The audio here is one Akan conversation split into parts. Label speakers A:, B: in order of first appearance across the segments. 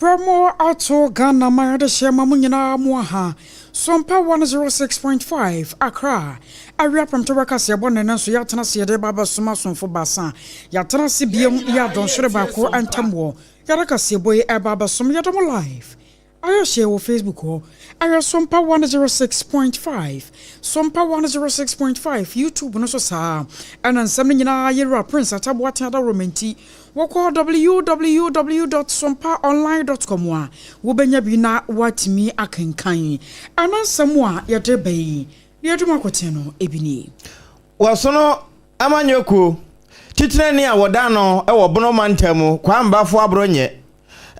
A: Prɛmo ato Ghana man adehyeɛ ma mo nyinaa mo aha. Sompa 106.5 Accra. Awia prɛmtoberɛ kaseɛbɔ nnɛ no nso yɛatena ase yɛde ba abɛsom asomfo baasa. Yɛatena ase biom yɛ adɔnhwere baako ntam wɔ yɛde kaseɛbɔ yi ɛba abɛsom yɛde mo live. Ayɛ hyɛ wɔ Facebook hɔ. Ayɛ Sompa 106.5. Sompa 106.5 YouTube no so saa. Ɛna nsɛm no nyinaa yɛwura Prince Ataboaten Adaworoma nti wɔkɔ www.sompaonline.com a wobɛnya bi na woatumi akenkan. Ɛna nsɛm a yɛde ba yi na yɛde mu akɔten no ebi nie.
B: Wɔsono amanyɔkuo titenani a wɔda no wɔ Bono mantam Kwame Bafo Aborɔnyɛ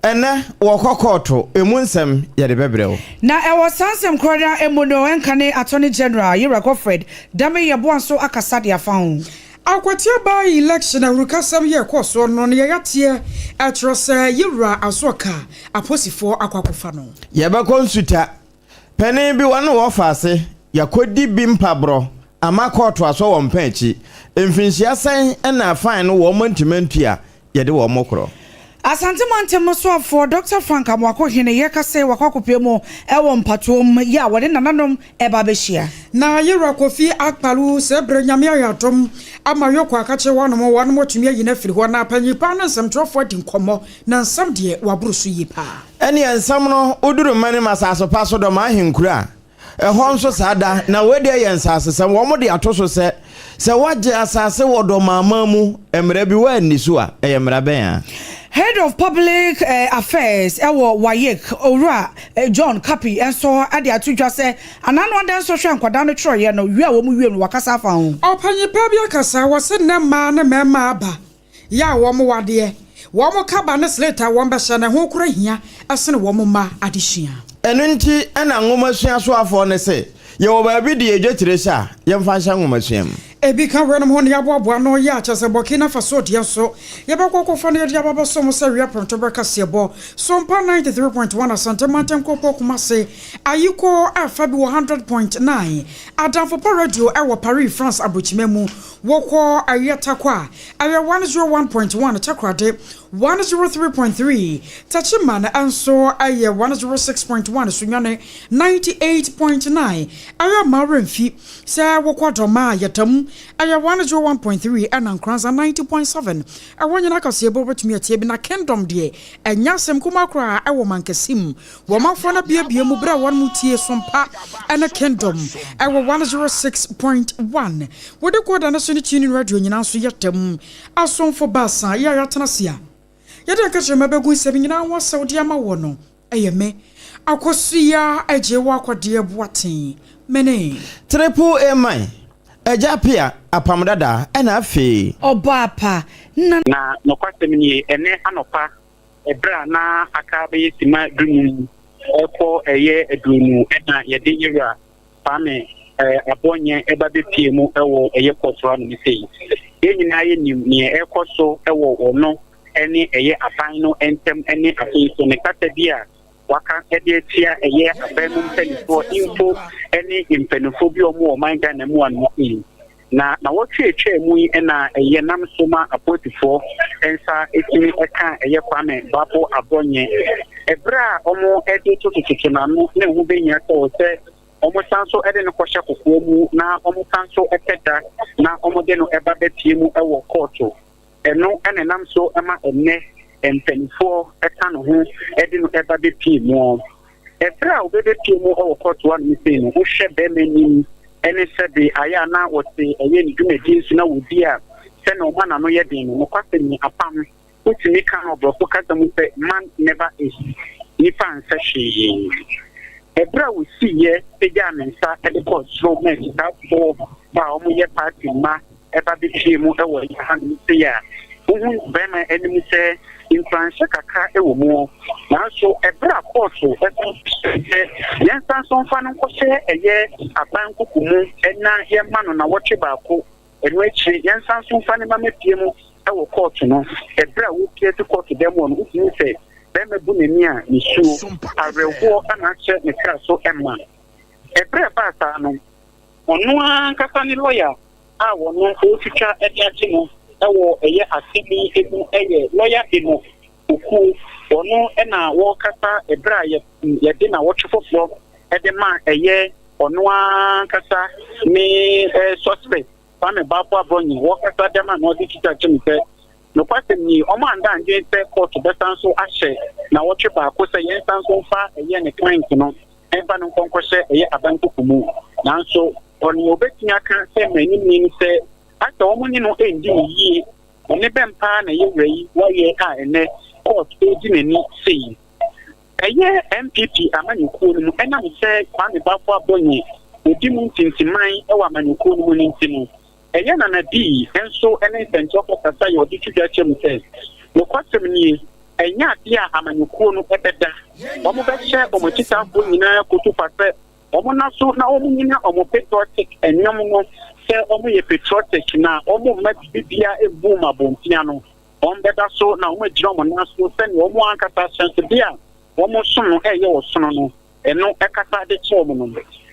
B: ɛnɛ wɔkɔ kɔɔto emu nsɛm yɛde bɛbrɛ wo.
C: Na ɛwɔ saa nsɛm korɔ no ara mu no, ɛnka Attorney General Yewura Godfred Dame Yeboah nso akasa de afa ho.
A: Akwatia by election ahurukasɛm yɛ ɛkɔɔ soɔ no, nea yɛateɛ ɛkyerɛ sɛ Yewura Azoka aposifoɔ akɔ akɔfa no.
B: Yɛbɛkɔ nsuta panin bi wɔne wɔ ase yɛakɔdi bi mpaborɔ ama kɔɔto asɔ wɔn mpa akyi mfinhyia sɛn ɛna fine no wɔn ntoma ntua yɛde wɔn korɔ.
C: Asante mantam soafoɔ Dr Frank Amoakohene yɛka sɛ wakɔ akɔpie mu ɛwɔ mpatoom yi a wɔde nananom ɛba abɛhyia.
A: Na Yewura Kofi Akpalu sɛ berɛ Nyame ayɛ adom ama yɔkɔ akakyerɛ wɔnom wɔnom watumi ayi no afiri hɔ na panyin pa no nsɛmtwerɛfoɔ adi nkɔmmɔ na nsɛm deɛ waboro so yie paa.
B: Ɛne nsɛm no woduru mma no asase pa so dɔm ahenkuro a ɛhɔ nso saa da na wɔadi yɛ nsasesɛm wɔn de ato so sɛ sɛ woagye asase wɔ dɔmaama mu mmerɛ bi woanni so a ɛyɛ mmara bɛn a.
C: Head of Public Affairs ɛwɔ WAEC, Owura John Kapi nso de ato dwa sɛ anano ada nso hwɛ nkwadaa no twerɛeɛ no wie a wɔn wie no wakasa afa ho.
A: Ɔpanyin pa bi akasa wɔse nnɛ mmaa ne mmarima aba yɛ a wɔn wadeɛ wɔn kaba ne slate a wɔn bɛhyɛ ne ho kora hia ɛsene wɔn mma adesua.
B: Ɛno nti ɛna nwoma sua soafoɔ ne sɛ yɛwɔ baabi de yɛdwa tire hyɛ a yɛmfa nhyɛ nwoma sua mu.
A: Ebi ka wɛnom ho ne yɛaboaboa no yɛ akyɛ sɛ Burkina Faso deɛ nso yɛbɛkɔ kɔfa no yɛde aba bɛsɔ mo sɛ wia prɛmto bɛkaseɛ bɔ Sompa 93.1 Asante mantam kɔpɔ Kumase Ayiko ɛfa bi wɔ 100.9 Adamfo Pa Radio ɛwɔ Paris, France aburokyima mu wɔkɔ ɛyɛ Takwa ɛyɛ 101.1, Takoradi 103.3, Techiman nso ɛyɛ 106.1, Sunyani 98.9. Ɛyɛ Mawremfi sɛ wokɔ Dɔma a yɛtam ɛyɛ 101.3 ɛna Nkransa 90.7. Ɛwɔ nyina kaseɛ bɔ wobɛtumi atie bi na Kingdom deɛ ɛnyɛ asɛm kuma koraa ɛwɔ mankɛsim wɔmanfoɔ no biabia mu berɛ a wɔn mu tie Sompa ɛne Kingdom ɛwɔ 106.1 wode kɔda no so ne tuning radio nyinaa nso yɛtam asomfo baasa yɛ a yɛatena se a yɛde nka kyerɛ ma bɛgu nsɛm nyinaa ho asɛw de ama wɔ no ɛyɛ me Akosua Agye wɔ akɔdeɛ Boaten mene
B: Triple A man Agya Pia apam dada ɛna afei
C: Ɔbaa pa na
D: Na nokwasɛm nie, ɛnɛ anɔpa ɛberɛ a na aka bɛyɛ sima 15 ɛkɔ ɛyɛ 20 ɛna yɛde Yɛwura Kwame Abɔnyɛ ɛba bɛpie mu ɛwɔ ɛyɛ kɔɔto anom sei. Yɛn nyinaa yɛnim neɛ ɛrekɔ so ɛwɔ ɔno ɛne ɛyɛ aban no ntam ɛne afei so ne kasa bi a waka ɛde atia ɛyɛ aban mu mpanimfoɔ mpo ɛne mpanimfoɔ bi a wɔwɔ ɔman Ghana mu anom sei. Na na wɔtwe atwa mu yi ɛna ɛyɛ nam so ma apolisifoɔ nsa etumi ɛka ɛyɛ Kwame Bafo Abɔnyɛ ɛberɛ a wɔn ɛde totototo n'ano na ɛho bɛnya sɛ wɔ sɛ wɔn san so ɛde no kɔhyɛ kokoɔ mu na wɔn san so ɛpɛ da na wɔn de no ɛba bɛpie mu ɛwɔ kɔɔto. Ɛno ɛna nam so ɛma ɛnɛ mpanimfoɔ ɛka ne ho ɛde no ɛba bɛpie mu. Ɛberɛ a wɔbɛbɛpie mu ɛwɔ kɔɔto anom sei no, wohwɛ bɛrima anim ɛne sɛbe ayɛ a na wɔte ɛyɛ ne dwumadie nso na wɔdi a sɛnea ɔma n'ano yɛ den no, nokwasɛm ni apam wotumi ka no ɔborɔfo kasa mu sɛ man never is nipa nsɛ hwee. Ɛberɛ a wɔsiiɛ pagyaa ne nsa de kɔɔ soro ma akyitaafoɔ a wɔyɛ party mma ɛba bɛpie mu ɛwɔ hanom sei a wohu bɛrima anim sɛ nkuranhyɛ kakra ɛwɔ mu, nanso ɛberɛ a kɔɔto ɛsan sɛ yɛnsa nso mfa no nkɔhyɛ ɛyɛ aban koko mu ɛna yɛma no nawɔtwe baako, ɛno akyire yɛnsa nso mfa ne ma mapie mu ɛwɔ kɔɔto no. Ɛberɛ a wɔpie te kɔɔto dɛm wɔ no, wotumi sɛ bɛrima bu n'ani a nisuo awerɛhoɔ ana ahyɛ ne kra so ɛma. Ɛberɛ a ɛbaa saa no, ɔno ankasa ne lɔya a wɔno ɔretwitwa de agye no ɛwɔ ɛyɛ asɛm yi mu ɛyɛ lɔya Eno. Okuo, ɔno na wɔrekasa ɛberɛ a yɛde nawɔtwe foforɔ de ma ɛyɛ ɔno ankasa ne suspect Kwame Bafo Abrɔnye. Wɔrekasa de ama na ɔde twitwa kyerɛ me sɛ nokwasɛm nie, wɔn anda andwen sɛ kɔɔto bɛsan so ahyɛ nawɔtwe baako sɛ yɛnsan so mfa ɛyɛ ne client no mfa no nkɔ nkɔhyɛ ɛyɛ aban koko mu. Nanso ɔnea obetumi aka sɛ mmaranimni ne sɛ asɛ wɔn ne no ndi no yie. Bɔne bɛn paa na yɛn wura yi wayɛ a ɛnnɛ court redi n'ani sei? Ɛyɛ NPP amanyɔkuo no mu ɛnam sɛ Kwame Bafo Abonye ɔdi mu ntintiman wɔ amanyɔkuo no mu no nti no, ɛyɛ Nana Dii nso ne nsɛnkyerɛwfoɔ kasa yɛ ɔde to dwa kyerɛ mu sɛ, nokwasɛm nie, ɛnyɛ adeɛ a amanyɔkuo no bɛda. Wɔbɛhyɛ wɔn akyitaafoɔ nyinaa kutupa sɛ Wɔn so na wɔn nyina wɔn patriotic nnwom no sɛ wɔn yɛ patriotic na wɔn mma biribiara mbu wɔn abɔntia no. Wɔn bɛda so na wɔn agyina wɔn nan so sɛnea wɔn ankasa ahyɛnsode a wɔn som no ɛyɛ ɔsono no ɛno ɛkasa de kyerɛ wɔn no.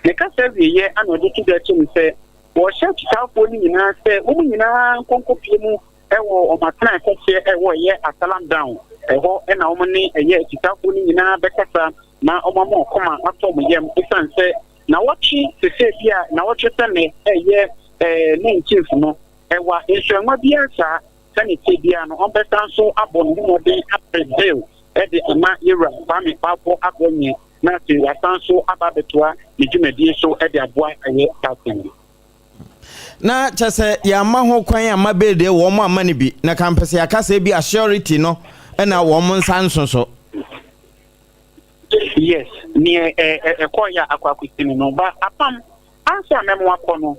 D: Ne kasa awieɛ ana ɔde to dwa kyerɛ mu sɛ wɔhyɛ akyitaafoɔ no nyinaa sɛ wɔn nyinaa nkɔnkɔpie mu wɔ wɔn atenae kɛseɛ ɛwɔ ɛyɛ Asalam Down. Ɛhɔ na wɔn ne ɛyɛ akyitaafoɔ no nyinaa bɛkasa na wɔn ama ɔkoma atɔ wɔn yam ɛsiane sɛ nawɔtwe sesei bi a nawɔtwe sɛ nnɛ ɛyɛ ɛɛ 19th no ɛwa nsuanwa biara saa sɛne te biara no wɔn bɛsan so abɔ ne ho mmɔden apere bail ɛde ama yɛwura Kwame Bafo Abronye na afei wasan so aba abɛtoa ne dwumadie so ɛde aboa ɛyɛ party no.
B: Na kyɛ sɛ yɛama ho kwan ama bail deɛ, wɔn ama no bi na ka mpɛ sɛ yɛaka sɛ bi a surety no ɛna wɔn nsa nso so.
D: Yes, neɛ ɛkɔɔ yɛ akɔ akɔsi no ba apam ansa a mɛmo akɔ no,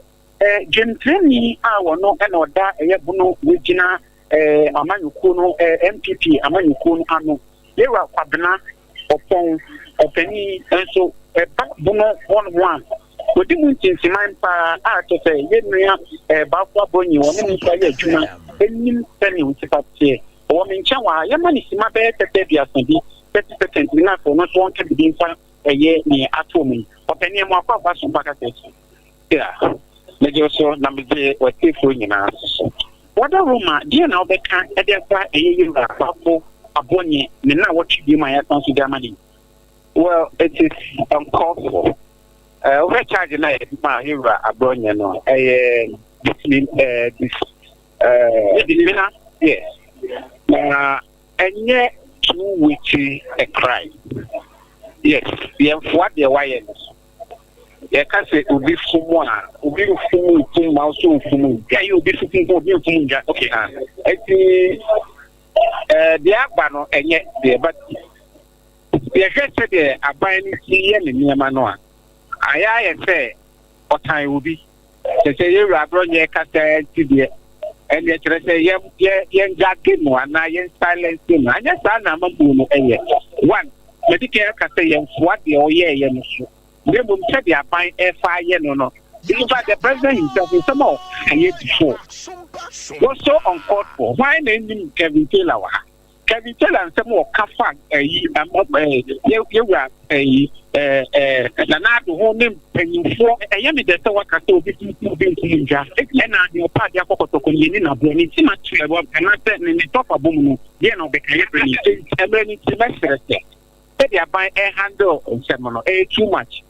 D: dwamtirani a wɔno ɛna ɔda ɛyɛ Bono wɔgyina amanyɔkuo no, NPP amanyɔkuo no ano, yɛwura Kwabena Ɔpɔn ɔpanin nso ɛba Bono hɔnom a wɔdi mu ntintiman paa a kyɛ sɛ yɛnnua Baafo Abronye wɔne ne nsa yɛ adwuma anim sɛnea onipa teɛ. Ɔwɔ me nkyɛn wɔ ha, yɛma ne sima bɛyɛ sɛsɛ 30 bi, 30 seconds bi, na afei ɔno nso wɔnka biribi mfa ɛyɛ nea ato mu yi. Ɔpanin mu akɔ aba so mpa kasa akyi.
E: Yeah, megye so na megye w'atiefoɔ nyinaa so.
D: Wɔda Roma, deɛ na wobɛka ɛde afa ɛyɛ yɛwura Baafo Abronye ne na wɔtwe bi mu a yɛasan so de ama ne?
E: Well, it is uncalled for. Wohwɛ charge na yɛde ma yɛwura Abronye no, ɛyɛ dismin dis
D: misdemeanor.
E: Yes. Na ɛnyɛ too weighty a crime. Yes, yɛmfoa deɛ wayɛ no so. Yɛka sɛ obi fom a, obi mfom nkum ma nso mfom ndwa.
D: Ɛyɛ obi fom nkum, obi mfom ndwa. Okay.
E: Ah, eti deɛ aba no ɛnyɛ deɛ, but yɛhwɛ sɛdeɛ aban no si yɛ ne nneɛma no a, ayɛ ayɛ sɛ ɔtan obi. Kyɛ sɛ yɛwura Abronye kasa nti deɛ, ɛnneɛ kyerɛ sɛ yɛn yɛ yɛn gag no anaa yɛn silence no. Anyɛ saa na amammuo no ɛyɛ. One, mɛdi kan aka sɛ yɛmfoa deɛ ɔyɛɛyɛ no so. Na mmom sɛdeɛ aban ɛfa ayɛ no, in fact, the president himself, nsɛm a ɔkaeɛ before was so uncalled for. Hwan na anim Kevin Taylor wɔ ha? Kevin Taylor nsɛm a ɔka fa ɛyi ɛmɔ ɛɛ yɛwura ɛyi ɛɛ ɛɛ Nana Addo ho ne mpanyinfoɔ.
D: Ɛyɛ mi dɛ sɛ waka sɛ obi funfun, obi nkum ndwa, ɛna deɛ ɔpa adeɛ akɔ kɔtɔkɔ no yɛni naboɔ ne nti ma tu ɛwɔ anaasɛ ne tɔfa bɔ mu no, deɛ na ɔbɛka yɛ bɛ ni?
E: Mmerɛ no nti, mɛsrɛ sɛ sɛdeɛ aban ɛhandle nsɛm no, ɛyɛ too much.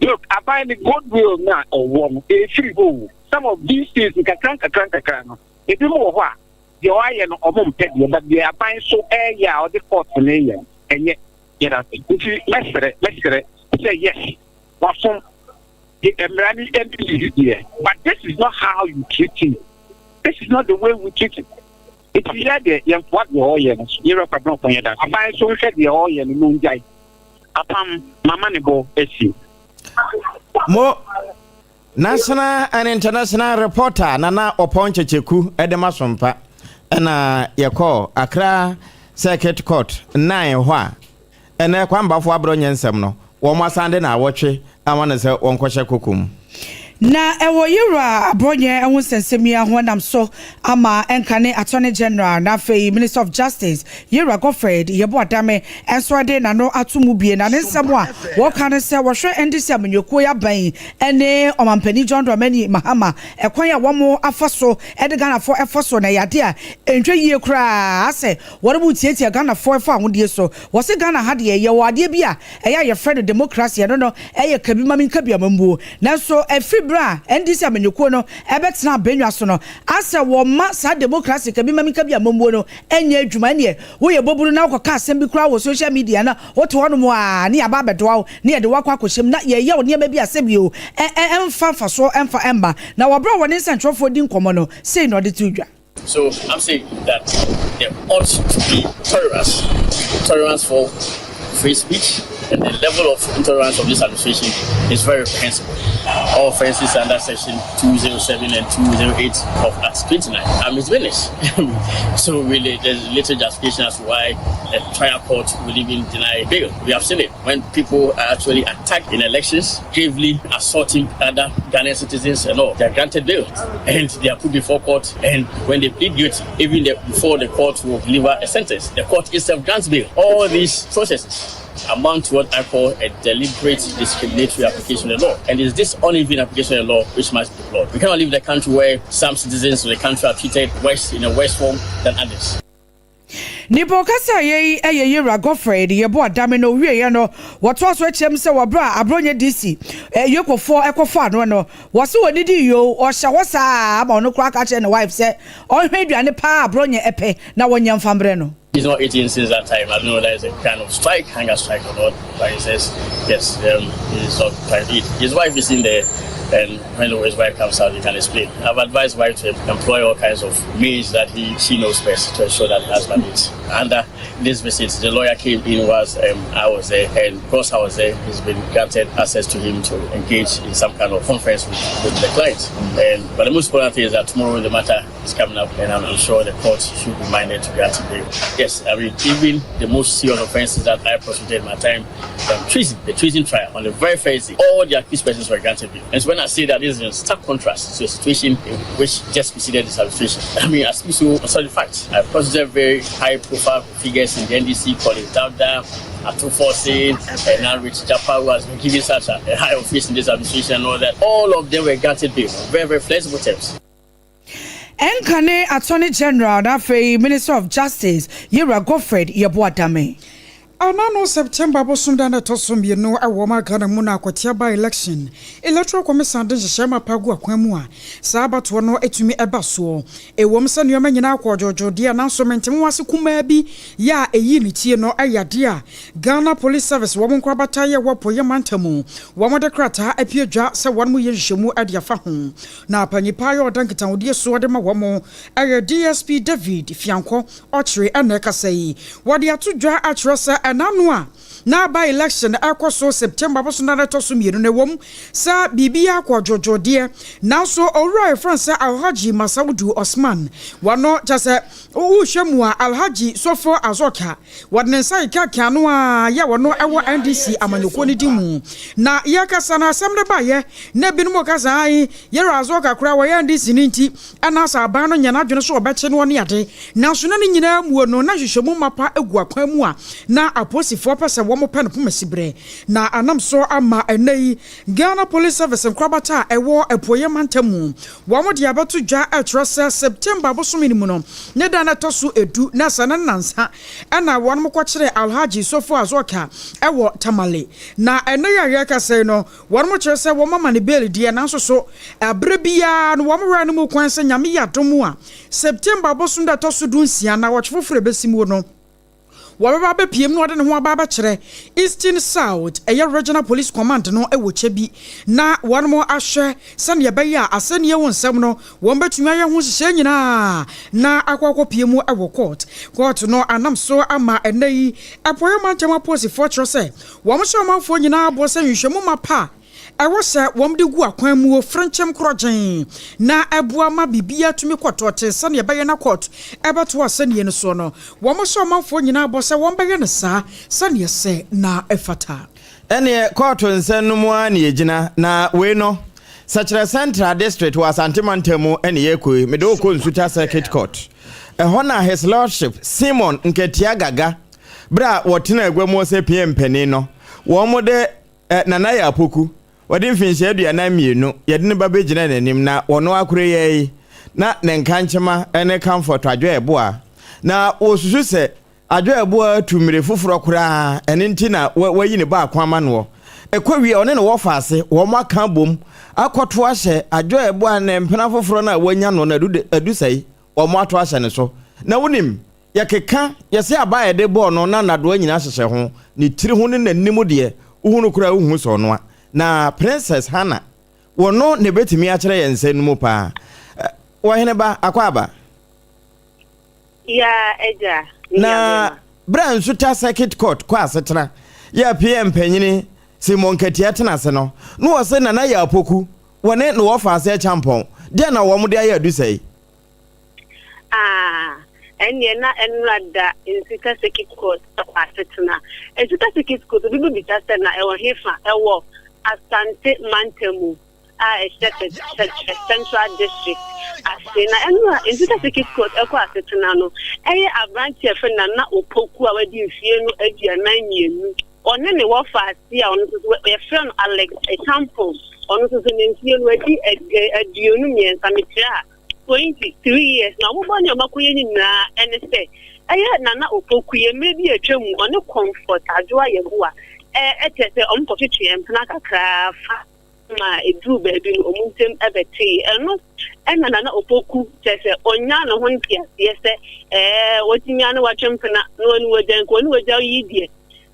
E: Look, aban ne goodwill na ɛwɔ no ɛfiri hɔ o. Some of these things, nkakra nkakra nkakra no, ebi mu wɔ hɔ a deɛ ɔayɛ no ɔmo mpɛ deɛ, but deɛ aban so ɛyɛ a ɔde court no yɛ no ɛnyɛ
D: yɛda ase.
E: Nti mɛsrɛ sɛ yes, wafom de mmara no ɛne yiyi deɛ, but this is not how you treat him. This is not the way we treat him. Nti yɛ deɛ, yɛmfoa deɛ ɔyɛ no so.
D: Yɛwura Kwabena Ɔpɔn, yɛda ase.
E: Aban so nhwɛ deɛ ɔyɛ no no ngyae.
D: Apam mama ne bɔ asi.
B: Mo national and international reporter Nana Ɔpɔn Kyekyeku de ma sompa ɛna yɛkɔɔ Accra Circuit Court 9 hɔ a ɛnɛ Kwambafo Abronye nsɛm no, wɔn asan de na awɔtwe ama no sɛ wɔnkɔhyɛ koko mu.
C: Na ɛwɔ Yewura Abrɔnyɛ ho nsɛnsɛm yi ho nam so ama ɛnkane Attorney General na afei Minister of Justice Yewura Godfred Yeboah Dame nso de n'ano ato mu bie. Na ne nsɛm a wɔka no sɛ wɔhwɛ NDC amanyɔkuo yi aban ne Ɔmampanin John Dramani Mahama ɛkwan a wɔn afa so de Ghanafoɔ ɛfa so na ɛyɛ adeɛ a ɛntwa yie koraa asɛ wɔn mu tietie Ghanafoɔ ɛfa ahodie so. Wɔsi Ghana ha deɛ, yɛwɔ adeɛ bi a ɛyɛ a yɛfrɛ no democracy. Ɛno no ɛyɛ kabi ma mi nkabi amambuo, nanso ɛfiri berɛ a NDC amanyɔkuo no ɛbɛtena abɛnwa so no, asɛ wɔma saa democracy kabi ma mi nkabi amambuo no ɛnyɛ adwuma. Ɛneɛ woyɛ bɔburu na wokɔka asɛm bi koraa wɔ social media na wote hɔnom a, ne yɛaba abɛdoa wo ne yɛde wakɔ akɔhyɛm na yɛyɛ wo nneɛma bi a sɛbio ɛmfa mfasoɔ ɛmfa ɛmba. Na wɔberɛ a wɔne nsɛntwerɛfoɔ di nkɔmmɔ no, sei na ɔde to dwa.
F: So I'm saying that there ought to be tolerance, tolerance for free speech, and the level of intolerance of this administration is very reprehensible. All offences under section 207 and 208 of Act 29 are misdemeanors. So really, there's little justification as to why a trial court would even deny bail. We have seen it when people are actually attacked in elections, gravely assaulting other Ghanaian citizens and all. They are granted bail and they are put before court. And when they plead guilty, even before the court will deliver a sentence, the court itself grants bail. All these processes amount to what I call a deliberate discriminatory application of the law. And it's this uneven application of the law which must be deplored. We cannot live in a country where some citizens of the country are treated worse in a worse form than others.
C: Nipa ɔkasa yɛyi ɛyɛ Yewura Godfred Yeboah Dame no. Owieɛ no, wɔtoa so akyerɛm sɛ wɔberɛ a Abronye DC EOCOfoɔ ɛkɔfa ano no, wɔse wɔ didi yo, ɔhyɛ hɔ saa ama ɔno koraa ka kyerɛ ne wife sɛ ɔnhwɛ aduane paa Abronye ɛpɛ na wɔnyɛ mfa mbrɛ no.
F: He's not eating since that time. I don't know whether it's a kind of strike, hunger strike or not. But he says, yes, he's not trying to eat. His wife is in there, and when his wife comes out, he can explain. I've advised wife to employ all kinds of means that she knows best to ensure that the husband eats. Under this visit, the lawyer came in whilst I was there, and because I was there, he's been granted access to him to engage in some kind of conference with the client. But the most important thing is that tomorrow the matter is coming up, and I'm sure the court should be minded to grant him bail. Yes, I mean, even the most serious offenses that I prosecuted in my time, treason, the treason trial, on the very first day, all the accused persons were granted bail. And so when I say that this is in stark contrast to a situation in which just preceded this administration, I mean, I speak so on solid facts. I prosecuted very high profile figures in the NDC, Collins Dauda, Ato Forson, and now Rich Jakpa, who has been given such a high office in this administration and all that. All of them were granted bail, very, very flexible terms.
C: Ɛnkane Attorney General na afei Minister of Justice Yewura Godfred Yeboah Dame.
A: Anano September bosom da na ɛtɔ so 2 ɛwɔ ma Ghana mu na akɔtea by election, Electoral Commission de nhyehyɛ ma pa gu akwan mu a saa abatoɔ no atumi ɛba soɔ. Ɛwɔm sɛ nneɛma nyinaa akɔ ɔdwoodwoodeɛ, nanso menteme wase kumaa bi yɛ a ɛyi ne tie no ɛyɛ adeɛ a Ghana Police Service wɔn nkorabata yɛ wɔ Apueɛ mantam wɔn de krataa apue dwa sɛ wɔn mo yɛ nhyehyɛmu de afa ho. Na panyipa yɛ ɔda nkitahodie soɔ de ma wɔn ɛyɛ DSP David Fiankɔ Ɔkyere ɛna ɛkasa yi, wɔde ato dwa akyerɛ sɛ ɛnano a na by election ɛkɔ so September boso na ɛtɔ so 2 no, ɛwɔ sɛ biribi akɔ dwodwodeɛ, nanso owura yɛfrɛ sɛ Alhaji Masaudu Osman wɔno kyɛ sɛ wohwɛ mu a, Alhaji Sofo Azɔka wɔde ne nsa keka no a yɛ wɔno ɛwɔ NDC amanyɔkuo no di mu. Na yɛkasa no, asɛm no baeɛ na ebinom kasa ayi yɛrɛ Azɔka koraa wɔyɛ NDC no nti ɛna sɛ aban no nyɛ n'adwene so ɔbɛkye no ne ade. Nanso na ne nyinaa muo no, na nhwehwɛmu mapa egu akwan mu a na apolisifoɔ pɛ sɛ wɔn pɛ no poma si berɛ na anam so ama ɛnɛ yi Ghana Police Service nkorabata a ɛwɔ Apueɛ mantam mu wɔn de abɛto dwa ɛkyerɛ sɛ September bosome no mu no ne da no ɛtɔ so 10 na sɛ ne nansa ɛna wɔn kɔkyerɛ Alhaji Sofo Azɔka ɛwɔ Tamale. Na ɛnɛ yi a yɛrekasa yi no, wɔn kyerɛ sɛ wɔn ama ne bail deɛ, nanso so abere biara no wɔn wura no mu kwan sɛ Nyame yɛ adom a, September bosom da ɛtɔ so 16 na wɔtwe foforɔ ɛbɛsi mu no, wɔbɛba abɛpiem na wɔde ne ho aba abɛkyerɛ Eastern South ɛyɛ Regional Police Command no ɛwɔ kyɛ bi na wɔn mo ahwɛ sɛnea ɛbɛyɛ a asɛnniɛ wɔ nsɛm no wɔn bɛtumi ayɛ ho nhyehyɛ nyinaa na akɔ akɔpie mu ɛwɔ court. Court no anam so ama ɛnɛ yi Apueɛ mantam apolisifoɔ kyerɛ sɛ wɔn hyɛ ɔmanfoɔ nyinaa bɔ sɛ nhwehwɛmu ma pa ɛwɔ sɛ wɔn de gu akwan mu frenkyɛm korɔgyen na ɛboa ma biribiara tumi kɔtɔ te sɛnea ɛbɛyɛ na court ɛbɛto asɛnniɛ no soɔ no, wɔn hyɛ ɔmanfoɔ nyinaa bɔ sɛ wɔn bɛyɛ no saa sɛnea sɛ na ɛfata.
B: Ɛneɛ kɔɔto nsɛm no mu a ne yɛgyina na wei no. Sɛkyerɛ Central District wɔ Asante Mantam mu na yɛrekɔ yi, mede wo kɔ Nsuta Circuit Court. Ɛhɔ na His Lordship Simon Nketia Gaga, berɛ a wɔtena agua mu sɛ PM panin no, wɔn de eh, Nana Yaa Poku, wɔde mfinhyia 42, yɛde no ba bɛgyina n'anim na wɔno akoro yɛ yi, na ne nkankyema ne Comfort Adwo Ɛboa. Na wɔsusu sɛ Adwo Ɛboa atu mmire foforɔ koraa, ɛno nti na wayi ne baako ama noɔ. Ɛkɔ wie a, ɔne ne wɔfa ase, wɔn aka abom akɔto ahyɛ Adwo Ɛboa ne mpena foforɔ no a wanya no no adusɛe, wɔn ato ahyɛ ne so. Na wonim, yɛkeka, yɛse aba a yɛde bɔɔ no na nnadoa nyinaa hyehyɛ ho, ne tiri ho ne n'anim deɛ, wohu no koraa wonhu sɛ ɔnoa. Na Princess Hannah, wɔno na ɛbɛtumi akyerɛ yɛn nsɛm no mu paa. Ɔhene ba, Akwaaba.
G: Yaa agya, me
B: Na
G: nuabarima.
B: berɛ a Nsuta Circuit Court kɔ asetena yɛ PM panyini Simon Nkatia tena ase no, na ɔse Nana Yaa Opoku, wɔne no wɔfa ase Acheampong, deɛn na wɔn de ayɛ Adusɛe?
G: Ah, ɛnneɛ na ɛnora da Nsuta Circuit Court kɔ asetena. Nsuta Circuit Court, obi bɛbisa sɛ na ɛwɔ hefa? Ɛwɔ Asante mantam mu. a ɛhyɛ Sɛkyerɛ Central District ase. Na ɛno a Nsuta Circuit Court kɔ asetena no, ɛyɛ aberante a yɛfrɛ no Nana Opoku a wadi mfeɛ no 42. Ɔne ne wɔfaase a ɔno nso so yɛfrɛ no Alex Acheampong, ɔno nso so ne mfeɛ no wadi 23, mekyerɛ a 23 years. Na wɔn bɔne a wɔakɔyɛ nyinaa ɛne sɛ ɛyɛ Nana Opoku yɛ mmerɛ bi a atwa mu ɔne Comfort Adwoa Yeboah ɛkyerɛ sɛ wɔkɔtwetwe mpena kakraa fa ma eduruu baabi no, wɔn ntam bɛtee. Ɛno na Nana Opoku kyerɛ sɛ ɔnyaa ne ho nteaseɛ sɛ ɛɛ watumi ano watwe mpena na ɔne wagya nka ɔne wagya yi deɛ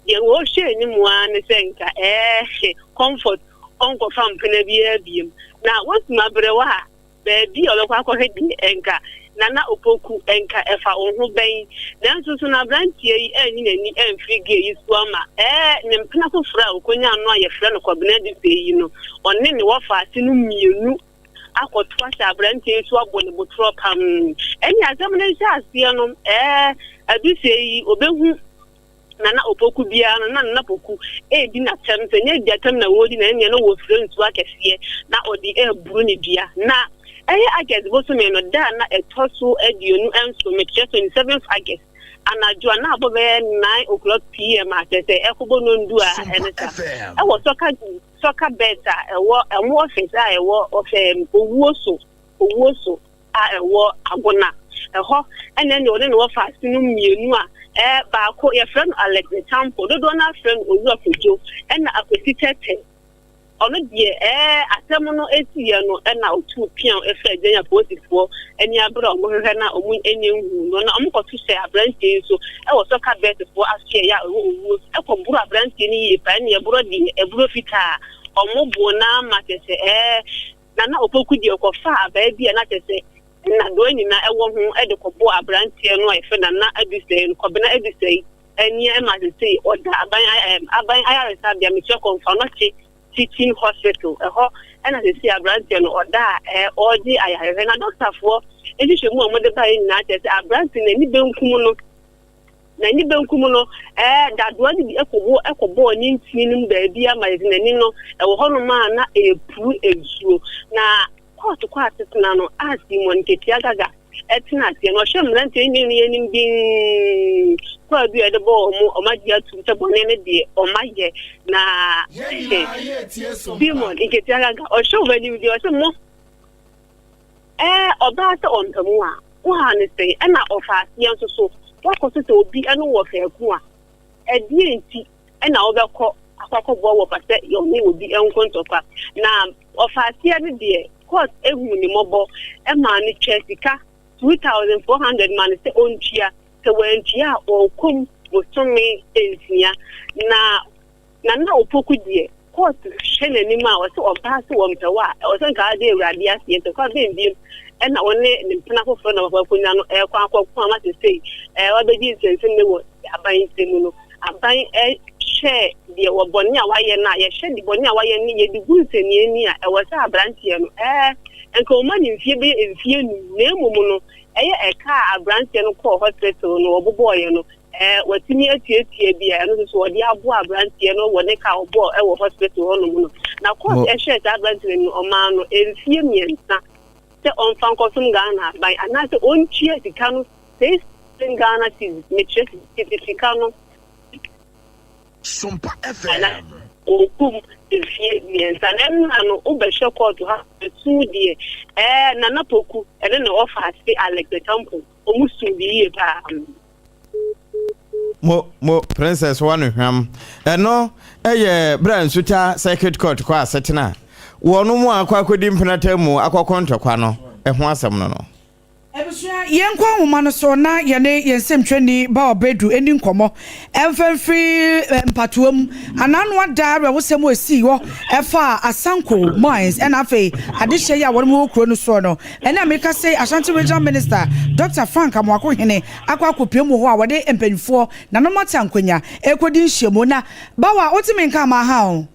G: deɛ wɔhwɛ anim ara ne sɛ nka ɛɛ Comfort ɔnkɔfa mpena biara biem na wasum aberewa a baabi a ɔbɛkɔ akɔhwɛ deɛ ɛnka Nana Opoku ɛnka ɛfa wo ho bɛn. Nanso so na aberanteɛ yi anyi n'ani amfiri gay yi so ama ɛɛ ne mpena foforɔ a ɔkɔnyaa no a yɛfrɛ no Kwabena Adusei yi no, ɔne ne wɔfaase no mmienu akɔto ahyɛ aberanteɛ yi so abɔ ne botorɔ pam. Ɛnneɛ asɛm no nhyɛaseɛ no ɛɛ Adusei yi ɔbɛhu Nana Opoku biara no, na Nana Poku redi n'atɛm. Sɛ ɛnyɛ adi atɛm na wɔredi na ɛnneɛ na wɔfira nsuo akɛseɛ na ɔde reburu ne dua. Na ɛyɛ August bosome no da a na ɛtɔ so 27, mekyerɛ 27th August, anadwo a na abɔ bɛyɛ 9 o'clock pm a kyerɛ sɛ ɛkɔbɔ nondu a ɛne sa ɛwɔ sɔka sɔka bet a ɛwɔ ɛmo office a ɛwɔ ɔfɛ owuo so owuo so a ɛwɔ Agona. Ɛhɔ na ɛne ɔne ne wɔfaase no mmienu a ɛɛ baako yɛfrɛ no Alex Tampo, dodoɔ no ara frɛ no Owura Kojo, ɛna Akwasi Tɛtɛ. Ɔno deɛ ɛɛ asɛm no esiiɛ no ɛna ɔtuu peaw ɛfrɛ Gyanya apolisifoɔ ani abere a wɔhwehwɛ no a wɔn nyɛ nhuu no na wɔkɔto hyɛ aberanteɛ yi so ɛwɔ sɔka bɛɛtefoɔ asoɛeɛ a ɛwɔ owuo so ɛkɔboro aberanteɛ no yie paa ɛne ɛborɔ deɛ ɛborɔ fitaa wɔboo no ama kyerɛ sɛ ɛɛ Nana Opoku deɛ ɔkɔfaa abaa bi a na kyerɛ sɛ nnadoa nyinaa wɔ ho de kɔbɔɔ aberanteɛ no a yɛfrɛ Nana Adusɛe no, Kɔbena Adusɛe, ani ma sesei ɔda aban aban ayaresabea, mekyerɛ Kɔmfoanɔkye Teaching Hospital, ɛhɔ na sesei aberanteɛ no ɔda a ɔregye ayarehwɛ. Na dɔktafoɔ nhwehwɛmu a wɔde baeɛ nyinaa kyerɛ sɛ aberanteɛ no ani benkum no N'ani benkum no, ɛɛ, dadoa no bi kɔbɔ kɔbɔɔ ne ntini no mu baabi ama yɛde n'ani no, ɛwɔ hɔnom a na ɛrepuru nsuo. Na kɔɔto kɔ asetena no a Simon Nketia Gaga tena aseɛ no, ɔhwɛ mmeranteɛ mmienu yi anim dinn, kwaadu a yɛde bɔɔ wɔn, wɔn agye atum sɛ bɔne no deɛ wɔn ayɛ. Na Simon Nketia Gaga, ɔhwɛ wɔn anim dinn, ɔse mo, Ɛɛ, ɔbaa sɛ ɔmpɛ mo a, wo haw ne sɛn? Ɛna ɔfa aseɛ nso so, woakɔto sɛ obi ne wo wɔ faako a, ɛdeɛn nti na wobɛkɔ akɔ akɔboa wɔfa sɛ ɔne obi nko ntɔkwa? Na ɔfa aseɛ no deɛ, court huu ne mmɔbɔ maa no twaa sika 2,400 maa no sɛ ɔntua, sɛ wantua a ɔrekɔ mu bosome nsia. Na Nana Opoku deɛ, court hwɛ n'anim a ɔsɛ ɔbaa sɛ wɔmpɛ wo a, ɛwɔ sɛ nka ade Awurade aseɛ ntɔkwa bɛn biom ɛna wo ne ne mpena foforɔ na wakɔ akɔnya no ɛkɔ akɔko ama sesei ɛɛ wabɛdi nsɛnsɛm wɔ aban nsɛm mu no. Aban ɛhwɛ deɛ wɔ bɔne a wayɛ no a, yɛhwɛ de bɔne a wayɛ no yɛde gu nsɛnniɛ ni a, ɛwɔ sɛ aberanteɛ no ɛɛ nka ɔma ne mfie bɛyɛ mfie num na mmom no ɛyɛ ɛka a aberanteɛ no kɔɔ hospital no wɔbobɔɔyɛ no. Ɛɛ, watumi atuatua bi a ɛno nso so wɔde aboa aberanteɛ no wɔ ne ka a ɔbɔɔ wɔ hospital hɔnom no. Na court hwɛɛ saa aberanteɛ no no, ɔmaa no mfeɛ mmiɛnsa sɛ ɔmfa nkɔsom Ghana aban anaasɛ ɔntua sika no 6,000 Ghana cedis, mekyerɛ tete sika no.
H: Sompa
G: Na
H: FM.
G: ɔkum mfeɛ mmiɛnsa. Na ɛnna no wobɛhwɛ kɔɔto ha ɛsu deɛ ɛɛ Nana Poku ɛne ne ɔfa ase Alex Acheampong wɔn su bi yie paa.
B: Mo, mo, Princess wɔ no hwam. Ɛno yɛ berɛ a Nsuta Circuit Court kɔ asetena a wɔn mu akɔ akɔdi mpenata mu akɔko ntɔkwa no ho asɛm no no.
C: Abusua, yɛnkɔ ahoma no so na yɛne yɛn nsɛmtwerɛni Bawa Badu nni nkɔmmɔ mfa mfiri mpatoa mu anaa ada awerɛhosɛm a ɛsii hɔ ɛfa Asanko Mines ɛna afei adehyeɛ yi a wɔnom wɔ kuro no soɔ no. Ɛne a meka sei Ashanti Regional Minister Dr. Frank Amoako Hene akɔ akɔpue mu wɔ hɔ a wɔde mpanyinfoɔ nanom ate ankonya ɛrekɔdi nhyiamu. Na Bawa wote me nka ama ha o?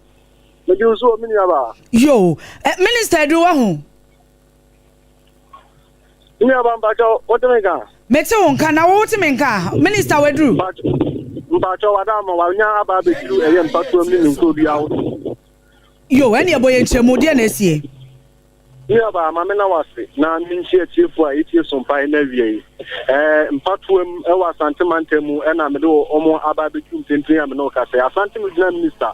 I: Mede wo so o me nuabaa.
C: Yoo, Minister aduru wahu?
I: Me nuabaa mpakyɛw wote me nka?
C: Mete wo nka na wo wote me nka? Minister waduru?
I: Mpakyɛw wada ama wanya aba abɛduru ɛyɛ mpatoam ne ne nkurodua ho.
C: Yoo, ɛne ɛbɔ yɛn nkyerɛmu deɛ na asie?
I: Me nuabaa, ma menna wo ase na menkyia atiefoɔ a ɛtie Sompa ɛnnɛ awia yi. Ɛɛ, mpatoam wɔ Asante mantam mu na mede wɔn aba abɛduru mprempren a me ne wo kasa yi. Asante Regional Minister,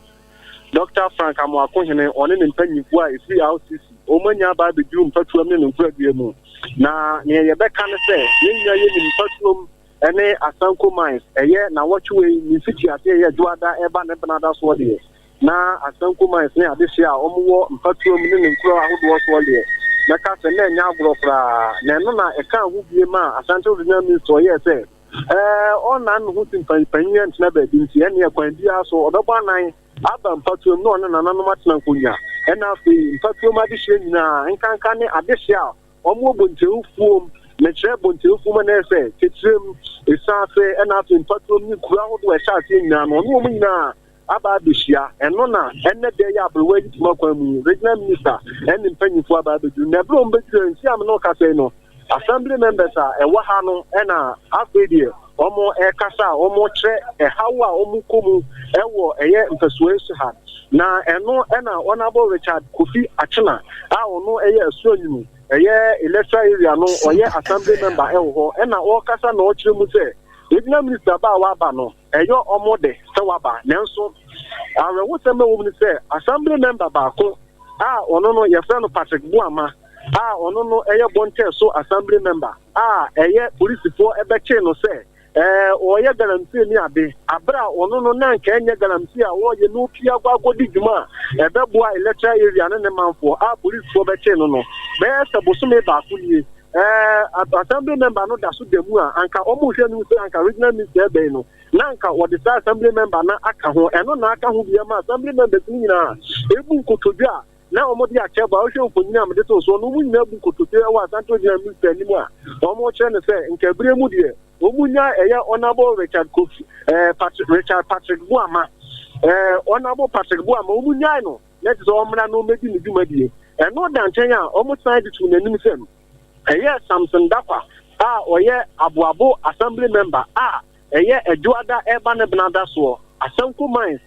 I: Dɔkta Frank Amoakohene, ɔne ne mpanyimfoɔ a ɛfiri RCC, wɔn anya aba abɛduru mpatoam ne ne nkoradua mu. Na neɛ yɛbɛka ne sɛ, yɛn nyinaa yɛnim mpatoam ne Asanko Mines, ɛyɛ nawɔtwe wei ne mfitiaseɛ ɛyɛ Dwoada ɛreba ne Benada soɔ deɛ, Na Asanko Mines ne adehyeɛ a wɔwɔ mpatoam ne ne nkuro ahodoɔ soɔ deɛ, mɛka sɛ na ɛnyɛ agorɔ koraa. Na ɛno na ɛkaa ho bie maa Ashanti Regional Minister ɔyɛɛ sɛ ɛɛ ɔnnan ne ho si mpanyin ɛntena baabi nti ɛneɛ kwan biara so ɔbɛbɔ anan aba mpatoam na ɔne nananom atena nkonnwa ɛna afei mpatoam adehyeɛ nyinaa nkanka ne adehyeɛ a wɔwɔ Bontew-fuom, mekyerɛ Bontew-fuom a na ɛyɛ sɛ Kekyerem, Esuase ɛna afei mpatoam ne kuro ahodoɔ a ɛhyɛ aseɛ nyinaa no ɔne wɔn nyinaa aba abɛhyia. Ɛno na ɛnnɛ da yi a aberewa yi tuma kwan mu yi, Regional Minister ne mpanyimfoɔ aba abɛduru. Na ɛberɛ a wɔbɛduru nsi a me ne wo kasa yi no, Assembly members a ɛwɔ ha no na afei deɛ wɔrekasa a wɔrekyerɛ ɛhaw a wɔkɔ mu wɔ ɛyɛ mpɛsoa yi so ha. Na ɛno na Honourable Richard Kofi Akyena a ɔno ɛyɛ Asuanwunu ɛyɛ electoral area no ɔyɛ Assembly member ɛwɔ hɔ ɛna ɔrekasa na ɔrekyerɛ mu sɛ Regional Minister ba a waba no Ɛyɛ wɔn dɛ sɛ waba, nanso awerɛhosɛm a ɛwɔ mu ne sɛ Assembly member baako a ɔno no yɛfrɛ no Patrick Boamah a ɔno no yɛ Bontɛso Assembly member a ɛyɛ polisifoɔ bɛkyee no sɛ ɔreyɛ galamsey ne ade abere a ɔno no na anka ɛnyɛ galamsey a ɔreyɛ na ɔpie akɔ akɔdi dwuma a ɛbɛboa electoral area ne ne manfoɔ a polisifoɔ bɛkyee no no bɛyɛ sɛ bosome baako nie Ɛɛ assembly member no da so da mu a, anka wɔhwɛ no sɛ anka regional minister ɛbɛn no, na anka wɔde saa assembly member no aka ho. Ɛno na aka ho bi ama assembly members no nyinaa ebu nkotodwe a na wɔde akyɛ bɔ a wohwɛ mfonyin a mede too soɔ no, wɔn nyinaa bu nkotodwe wɔ Asante Regional Minister anim a wɔkyerɛ no sɛ nka ebere mu deɛ wɔn nya ɛyɛ Honourable Richard Kofi ɛɛ Patrick Richard Patrick Boama ɛɛ Honourable Patrick Boama wɔn nyae no na ɛte sɛ ɔmmra na ɔmmɛdi ne dwumadie. Ɛno da nkyɛn a, wɔsan de too n'anim sɛ ɛyɛ Samson Dakwa a ɔyɛ Aboabo Assembly Member a ɛyɛ Adwoada ɛreba ne Benada soɔ, Asanko Mines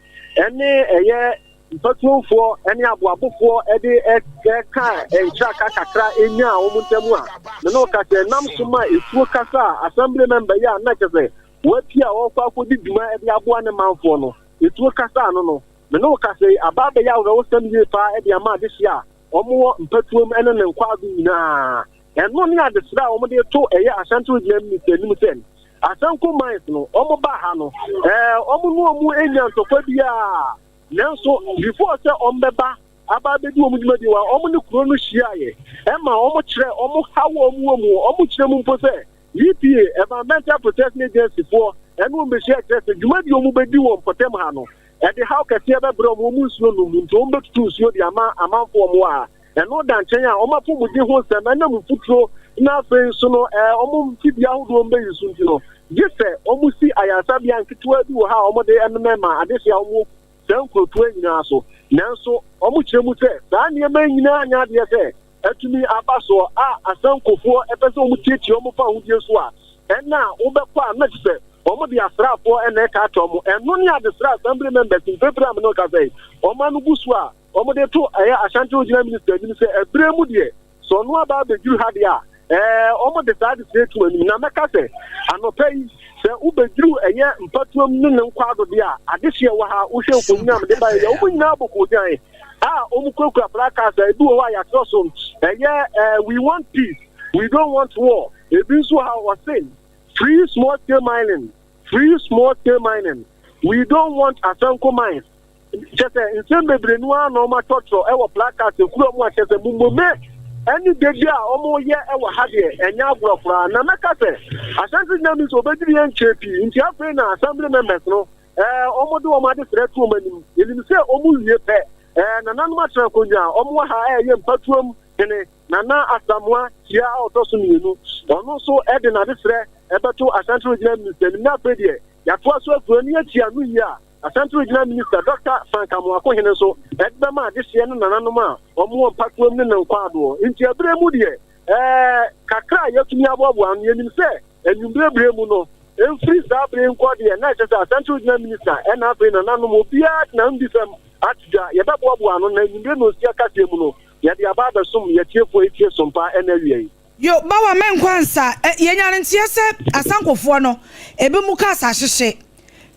I: ne ɛyɛ mpatuomfoɔ ne aboabofoɔ de ɛka nkyeraka kakra nyaa wɔn ntam a me ne wo ka sɛ ɛnam so ma etuo kasa a Assembly Member yi a na kyɛ sɛ wapie a ɔrekɔ akɔdi dwuma de aboa ne manfoɔ no etuo kasa ano no Me ne wo kasa yi, aba abɛyɛ awerɛhosɛm yie paa de ama adehyeɛ a wɔwɔ mpatuam ne ne nkwaado nyinaa. Ɛno ne adesrɛ a wɔde reto ɛyɛ Ashanti Regional Minister anim sɛ Asanko Mines no, wɔbaa ha no, ɛɛ wɔn ne wɔn nnya ntɔkwa biara. Nanso before sɛ wɔbɛba aba abɛdi wɔn dwumadie wɔ ha, wɔn ne kuro no hyiaeɛ ɛma wɔkyerɛ wɔn haw a wɔwɔ mu. Wɔkyerɛ mu mpo sɛ EPA, Environmental Protection Agency, foɔ ɛne wɔn bɛhyia kyerɛ sɛ dwumadi a wɔbɛdi wɔ mpɔtam ha no, ɛde haw kɛseɛ bɛbrɛ wɔn, wɔn nsuo nom nti wɔn bɛtutu nsuo de ama amanfoɔ wɔn wɔ ha. Ɛno da nkyɛn a, wɔn apɔmuden ho nsɛm ɛnam mfuturo na afei nso no ɛɛ wɔn mfidie ahodoɔ wɔn bɛyi so nti no, gye sɛ wɔn si ayaresabea nketewa bi wɔ ha a wɔde ɛmemɛ ma adehyeɛ a wɔn saa nkurotoɔ nyinaa so. Nanso wɔkyerɛ mu sɛ saa nneɛma yi nyinaa nyɛ adeɛ sɛ atumi aba soɔ a asankofoɔ pɛ sɛ wɔtiatia wɔn fa ahodie so a, ɛnna a wobɛkɔ a na kyerɛ sɛ Wɔn de asraafoɔ na ɛtaataa wɔn. Ɛno ne adesrɛ assembly members mprempren a me ne wo kasa yi, wɔn ano gu so a wɔde to ɛyɛ Ashanti Regional Minister anim sɛ ɛberɛ mu deɛ sɛ ɔno aba abɛduru ha deɛ a, ɛɛ wɔde saa adesrɛ yi to anim. Na mɛka sɛ anɔpa yi sɛ wobɛduru ɛyɛ mpatuam ne ne nkwaado deɛ a, adehyeɛ wɔ ha, wohwɛ mfonini a mede baeɛ yi a, wɔn nyinaa bɔ koogyan a wɔkurakura placards a ebi wɔ hɔ a yɛatwerɛ so ɛyɛ ɛɛ we want peace, we don't want war. Ebi nso wɔ ha wɔse Free small scale mining, free small scale mining, we don't want Asanko mines. Kyɛ sɛ nsɛm bebree no ara na wɔatwerɛtwerɛ wɔ placards ekura mu a kyɛ sɛ mumome ɛne dede a wɔyɛ wɔ ha deɛ ɛnyɛ agorɔ koraa. Na mɛka sɛ Ashanti Regional Minister obɛduru yɛn nkyɛɛ pii nti afei na assembly members no ɛɛ wɔde wɔn adesrɛ to wɔn anim. Yɛnim sɛ wɔn wie pɛ ɛɛ nananom atena akonnwa a wɔn wɔ ha ɛyɛ mpatuam hene Nana Asamoah Kyia a ɔtɔ so mmienu, ɔno nso de n'adesrɛ bɛto Ashanti Regional Minister anim na afei deɛ yɛatoa so afiri ani akyi ano yie a Ashanti Regional Minister Dɔkta Frank Amoakohene nso de bɛma adehyeɛ ne nananom a wɔwɔ mpatoam ne ne nkwadoɔ. Nti ɛberɛ mu deɛ ɛɛ kakra a yɛatumi aboaboa ano yɛnim sɛ anwummerɛ berɛ mu no ɛmfiri saa berɛ yi nkɔ deɛ na ɛkyɛ sɛ Ashanti Regional Minister ɛna afei nananom obiara de n'anodisɛm ato dwa yɛbɛboaboa ano na anwummerɛ nonsia kaseɛ mu no Yɛde aba abɛsom yɛn atiefoɔ yi tie som pa ɛnnɛ awia yi.
C: Yo, Bawa menkɔ ansa. Ɛ, yɛnya no nteɛ sɛ Asankofoɔ no, ebinom cars ahyehye.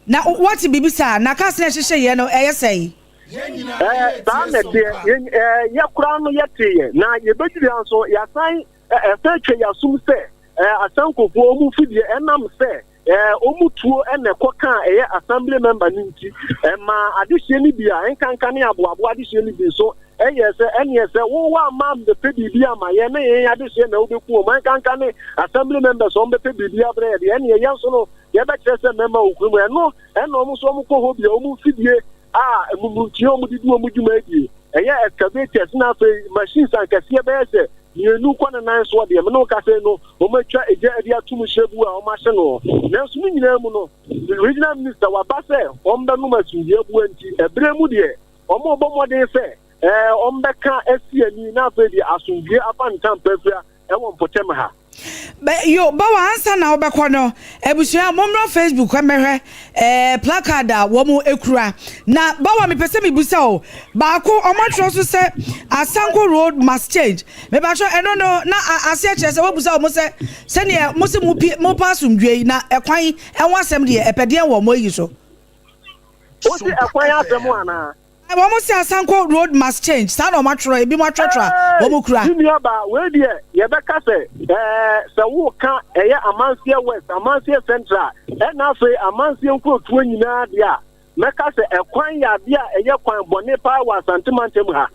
C: Na woate biribi saa? Na cars no a ɛhyehyeeɛ no, ɛyɛ sɛn?
I: Ɛ, saa na ɛteɛ. Yɛn, ɛ, yɛ koraa no yɛteeɛ. Na yɛbɛduru ha nso, yɛasan, ɛ, ɛsan atwa yɛn asom sɛ, ɛ, Asankofoɔ, wɔn mfidie, ɛnam sɛ, Ɛɛ, wɔn tuo na ɛkɔ kaa ɛyɛ assembly member no nti, ɛmaa adehyeɛ no bi a nkanka ne aboaboa adehyeɛ no bi nso yɛɛ sɛ ɛneɛ sɛ wo woamma ammɛpɛ biribi amma yɛn na yɛn adehyeɛ na wobɛku wɔn, nkanka ne assembly members wɔn bɛpɛ biribi abrɛ yɛ deɛ ɛneɛ yɛn nso no yɛbɛkyerɛ sɛ mmarima wɔ kurom ɛno ɛna wɔn nso wɔn kɔ hɔ bi a wɔn mfidie a mmununtua wɔn de di wɔn dwuma adie ɛyɛ excavators na afei machines ankɛseɛ bɛyɛ sɛ mmienu kɔ ne nan soɔ deɛ mene wo kasa yi no wɔatwa egya de ato mu hyɛbu a wɔahyɛ no. Nanso ne nyinaa mu no, Regional Minister waba sɛ wɔbɛnom asomdwoe abua nti, ɛberɛ mu deɛ wɔrebɔ mmɔden sɛ ɛɛ wɔbɛka asi ani na afei deɛ asomdwoe afa ntampafira wɔ mpɔtam ha.
C: Bɛ yo bawa ansa na wobɛkɔ no abusua mommra Facebook mmɛhwɛ eh, placard a wɔn ekura na bawa mepɛ sɛ mebusa o baako wɔn atwerɛ so sɛ Asanko road must change Mepakyɛw, ɛno no, na aseɛ kyerɛ sɛ woabisa wɔn sɛ, Sɛdeɛ mose mopie, mopɛ asomdwoeɛ yi, na ɛkwan ho asɛm deɛ, ɛpɛ deɛn wɔ mo ayi so?
I: Wose ɛkwan asɛm anaa?
C: Wɔn se Asanko road must change, saa na wɔn atwerɛ, ebinom atwerɛtwerɛ a
I: Eei!
C: wɔn kura.
I: Me nua baa, wei deɛ yɛbɛka sɛ ɛɛ sɛ woka ɛyɛ Amanseɛ West, Amanseɛ Central, ɛna afei Amanseɛ nkurotoɔ nyinaa deɛ a, Mɛka sɛ ɛkwan yɛ adeɛ a ɛyɛ kwan bɔne paa wɔ Asante mantam ha.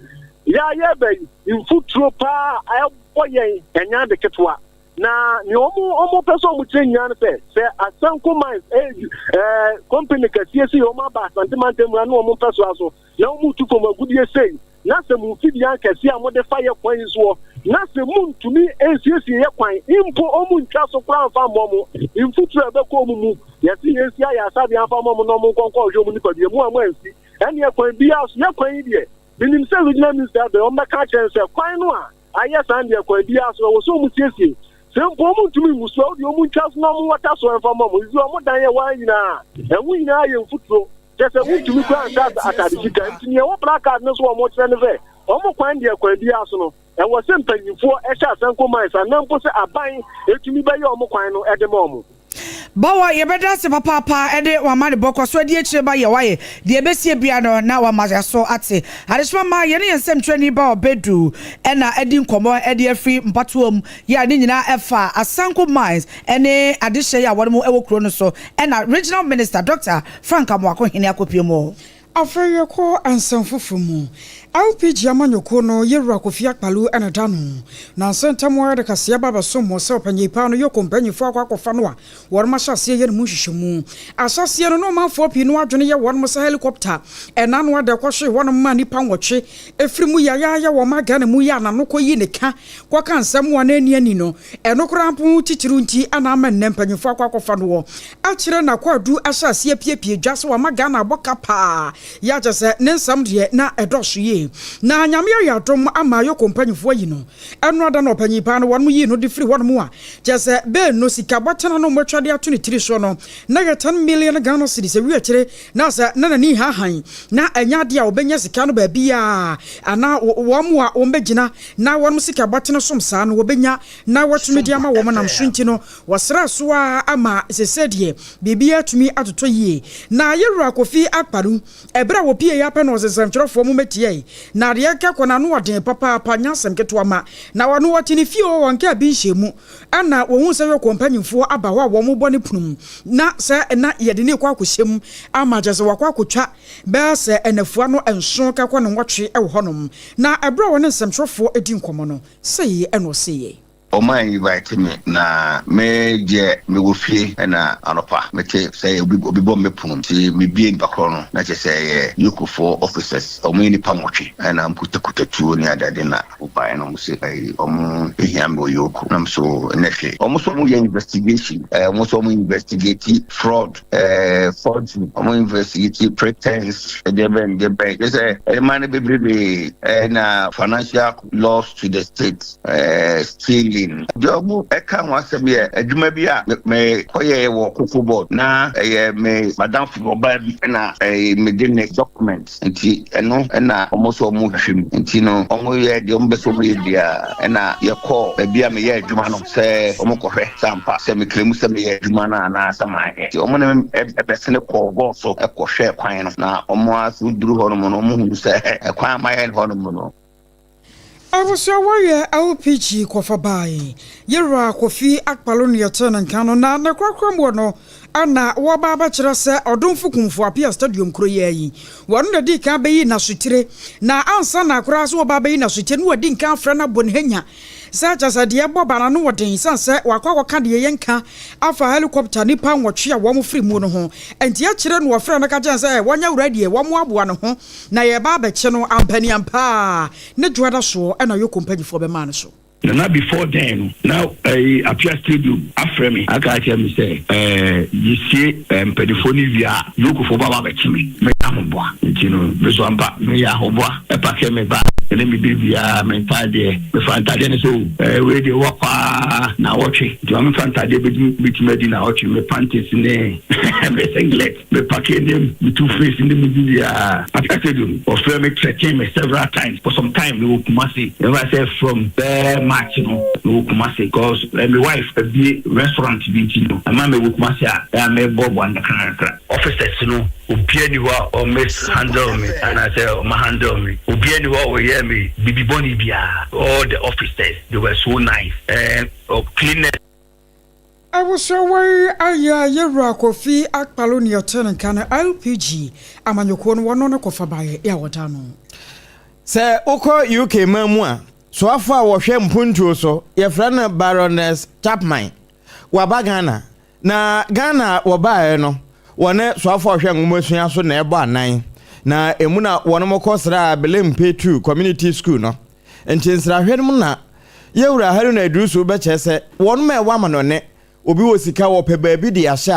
I: Yɛ a yɛreba yi, mfuturo paa a ɛbɔ yɛn ɛnyɛ ade ketewa. Na nea wɔn wɔpɛ sɛ wɔkyerɛ nyinaa ne sɛ, sɛ Asanko Mines ɛyɛ ɛɛ company kɛseɛ sei wɔn aba Asante mantam ha ne wɔn mpɛsoa so na wɔretu fam agudeɛ sei, na sɛ mo mfidie akɛseɛ a mode fa yɛ kwan yi soɔ, na sɛ montumi nsiesie yɛ kwan, mpo wɔn ntwa so koraa mfa mmɔ mo mfuturo a ɛbɛkɔ wɔn mu, yɛse yɛnsi ayaresabea mfa mma wɔn na wɔn nkɔ nkɔhwɛ wɔn nipadua mu a moansi, ɛnneɛ kwan biara so, yɛ kwan yi deɛ, menim sɛ regional minister abɛn, wɔbɛka akyerɛ no sɛ kwan no a ayɛ saa no deɛ kwan biara so ɛwɔ sɛ wɔn siesie, sɛ mpo wɔn ntumi ngu so a, wodeɛ wɔn ntwa so na wɔn nwata so mfa mma wɔn, ɛfiri sɛ wɔn dan a ɛwɔ ha nyinaa, ɛho nyinaa yɛ mfuturo. Kyerɛ sɛ wontumi koraa nhyɛ atade fitaa. Nti nea ɛwɔ placard no so a wɔkyerɛ ne sɛ wɔn kwan deɛ kwan biara so no, ɛwɔ sɛ mpanyimfoɔ hyɛ Asanko Mines anaa mpo sɛ aban tumi bɛyɛ wɔn kwan no de ma wɔn.
C: Bawa, yɛbɛda ase papaapa de w'amanebɔ kɔ so adi akyire ba yɛ wayɛ deɛ ɛbɛsie bia no na wama yɛaso ate. Adehyema mma yɛne yɛn nsɛmtwerɛni Bawa Badu na adi nkɔmmɔ de afiri mpatoa mu yɛ a ne nyinaa ɛfa Asanko Mines ne adehyɛ yi a wɔnom wɔ kuro no so na Regional Minister Dɔkta Frank Amoako Hene akɔpue mu.
A: Afei yɛkɔ nsɛm foforɔ mu. LPG amanyɔkuo no Yɛwura Kofi Akpalu na ɛda ano. Nansa ntam ara de kaseɛ aba abɛsom mo sɛ ɔpanyin paa no Yoko mpanyinfoɔ akɔ akɔfa no a wɔnom ahyɛ aseɛ yɛ ne mu nhwehwɛmu. Ahyɛaseɛ no na ɔmanfoɔ pii no adwene yɛ wɔnom sɛ helicopter ɛna ano ada ɛkɔhwee hɔnom maa nnipa nwɔtwe firi mu yayaaya wɔ ɔman Ghana mu yi a n'ano kɔyi ne ka kɔka nsɛm a na ɛnni ani no. Ɛno koraa mpo ho titiriw nti na ama nnɛ mpanyimfo akɔ akɔfa no wɔ akyire na Kwadu ahyɛ aseɛ apiepie dwa sɛ wama Ghana abɔ ka paa yɛ a kyerɛ sɛ ne nsɛm deɛ na ɛdɔɔso yie. yie. Na Nyame ayɛ adom ama Yoko mpanyimfoɔ ayi no. Ɛno ada na ɔpanyin paa no wɔnom yii no de firi hɔnom a kyerɛ sɛ bail no sika bɔtena no wɔatwa de ato ne tiri soɔ no na ɛyɛ 10 million Ghana cedis. Ɛwie akyire na sɛ na n'ani haahan na ɛnyɛ adeɛ a ɔbɛnya sika no baabiara anaa wɔn a wɔbɛgyina na wɔnom sika bɔtene som saa no wɔbɛnya na wɔatumi de ama wɔn nam so nti no wɔsrɛ so ara ama sesei deɛ biribiara atumi atotɔ yie. Na Yɛwura Kofi Akparu Ɛberɛ a wɔpieeɛ ara pɛ na ɔse, Nsɛntwerɛfoɔ mommɛtiae, na adeɛ reka kɔ no ano ɔden papaapa, nyɛ asɛm ketewa ma. Na ɔno ɔte ne fie hɔ wɔ nkaa bi nhyiamu, ɛna wɔhuu sɛ Yoko mpanyimfoɔ aba hɔ a wɔrebɔ ne pono mu, na sɛ na yɛde no rekɔ akɔhyɛ mu ama kyerɛ sɛ wakɔ akɔtwa bɛyɛ sɛ nnafua no nson kɛkɔ ne nwɔtwe wɔ hɔnom. Na ɛberɛ a ɔne nsɛmtwerɛfoɔ redi nkɔmmɔ no, sei na ɔseeɛ.
H: Ɔmo a invite me na me deɛ me wɔ fie ɛna anɔpa me te sɛ obi obi bɔ me pono nti me bie nipa korɔ no na kyerɛ sɛ ɛyɛ Yoko foɔ officers ɔmo yɛ nipa nwɔtwe ɛna ɔmo kuta kuta tuo ne ade ade na ɔmo baeɛ na ɔmo se ɛyi ɔmo ehia me wɔ Yoko na me so ɛnɛ hwee ɔmo so ɔmo yɛ investigation ɛɛ ɔmo so ɔmo investigate fraud ɛɛ forgery ɔmo investigate pretense ɛdeɛ bɛn deɛ bɛn kyerɛ sɛ ɛma no bebrebe ɛna financial loss to the state eh, stealing. Deɛ ɔmo ɛka ho asɛm yɛ adwuma bi a me kɔyɛɛ wɔ Cocoa Board na ɛyɛ me madamfo ɔbaa bi ɛna ɛyɛ me de ne document nti ɛno ɛna ɔmo sɛ ɔmo hwehwɛ mu nti no ɔmo yɛ deɛ ɔmo bɛ sɛ ɔmo yɛ biara ɛna yɛkɔɔ baabi a meyɛ adwuma no sɛ ɔmo kɔhwɛ sɛ ampa sɛ me claim sɛ meyɛ adwuma no anaa sɛ manyɛ nti ɔmo ne me ɛbɛsene kɔɔ bɔɔ so ɛkɔhwɛɛ kwan no na ɔmo aso duru hɔ nom no ɔmo hunu sɛ ɛkwan a mayɛ hɔ nom no.
A: Abusua wɔyɛ LPG kɔfa bae. Yewura Kofi Akpalo ne yɛtee ne nka no na ne korakora muo no na wɔba abɛkyerɛ sɛ Ɔdomfo Kumfo Appiah Stadium kuro yi ara yi wɔno na dii kan bɛyi n'asotire na ansa na koraa sɛ wɔba abɛyi n'asotire no wɔadi nkan afrɛ no abɔ ne hanya sɛ kyerɛ sɛ deɛ ɛbɔ ba no ano wɔ den sane sɛ wakɔ akɔka deɛ yɛnka afa helicopter nnipa nwɔtwe a wɔn firi mu no ho nti akyire no wɔfrɛ no ka kyerɛ sɛ wɔnyɛ wura deɛ wɔn aboa ne ho Na yɛreba abɛkye no ampaniampa a, ne dwoada soɔ na Yoko mpanimfoɔ bɛmaa no so.
J: Na na before then no na ɛyi Apia stadium afrɛ me aka akyerɛ me sɛ ɛɛ yɛsie ɛɛ mpanyinfoɔ no wie a Yokofoɔ bɛba abɛkye me mɛyɛ ahoboa nti no me so ampa meyɛ ahoboa ɛpakɛ me bag ɛne me biribiara me ntaadeɛ mefa ntaadeɛ no sɛ o ɛɛ wei deɛ wakɔ ara naawɔtwe nti ma mefa ntaadeɛ bɛdi bɛtumi adi naawɔtwe me panties ne me singlet. Me pake ne me two face ne me biribiara. After stadium, wɔfrɛ me threaten me several times for some time me wɔ Kumasi. Remember sɛ from bɛɛ March no me wɔ Kumasi cause eh, me wife abie restaurant bi nti no ɛma me wɔ Kumasi a ɛyɛ a me bɔ bɔ kakra kakra. Officers no obiara ni hɔ a ɔ mishandle me anaasɛ ɔma handle me. Obiara ni hɔ a ɔyɛɛ me biribi bɔne biara. All the officers they were so nice. Eh, cleaners.
A: Abusua wei ayɛ Yɛwura Kofi Akpalo nea ɔte ne nka no LPG amanyɔkuo no wɔno ne kɔfa baeɛ a wɔda ano.
B: Sɛ wokɔ UK man mu a, soafo a wɔhwɛ mpuntuo so, yɛfrɛ no Baroness Chapman, waba Ghana. Na Ghana a wɔbaeɛ no, wɔne soafo a wɔhwɛ nwomasua so na ɛbɔ anan. Na emu na wɔnom kɔsraa Belem Petu Community School no. Nti nsrahwɛ no mu na Yɛwura Haruna Iddrisu bɛkyerɛ sɛ wɔnom a ɛwɔ amanɔne, obi wɔ sika wɔpɛ baabi de ahyɛ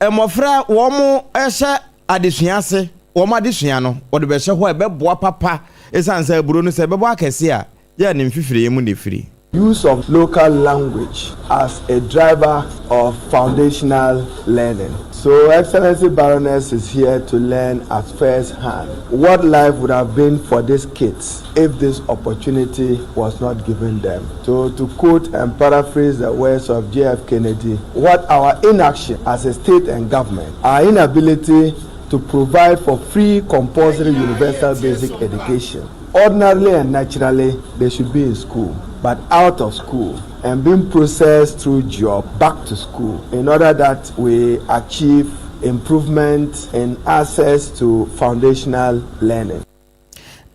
B: a, mmɔfra wɔn hyɛ adesua ase, wɔn adesua no wɔde bɛhyɛ hɔ a ɛbɛboa papa ɛsiane sɛ aburo no sɛ ɛbɛbɔ akɛse a, yɛ a ne mfifiriɛ mu na ɛfiri.
K: Use of local language as a driver of foundational learning. So Excellency Baroness is here to learn at first hand what life would have been for these kids if this opportunity was not given them. So to quote and paraphrase the words of JF Kennedy, what our inaction as a state and government, our inability to provide for free compulsory universal basic education. Ordinarily and naturally, they should be in school, but out of school and being processed through job back to school in order that we achieve improvement in access to foundational learning.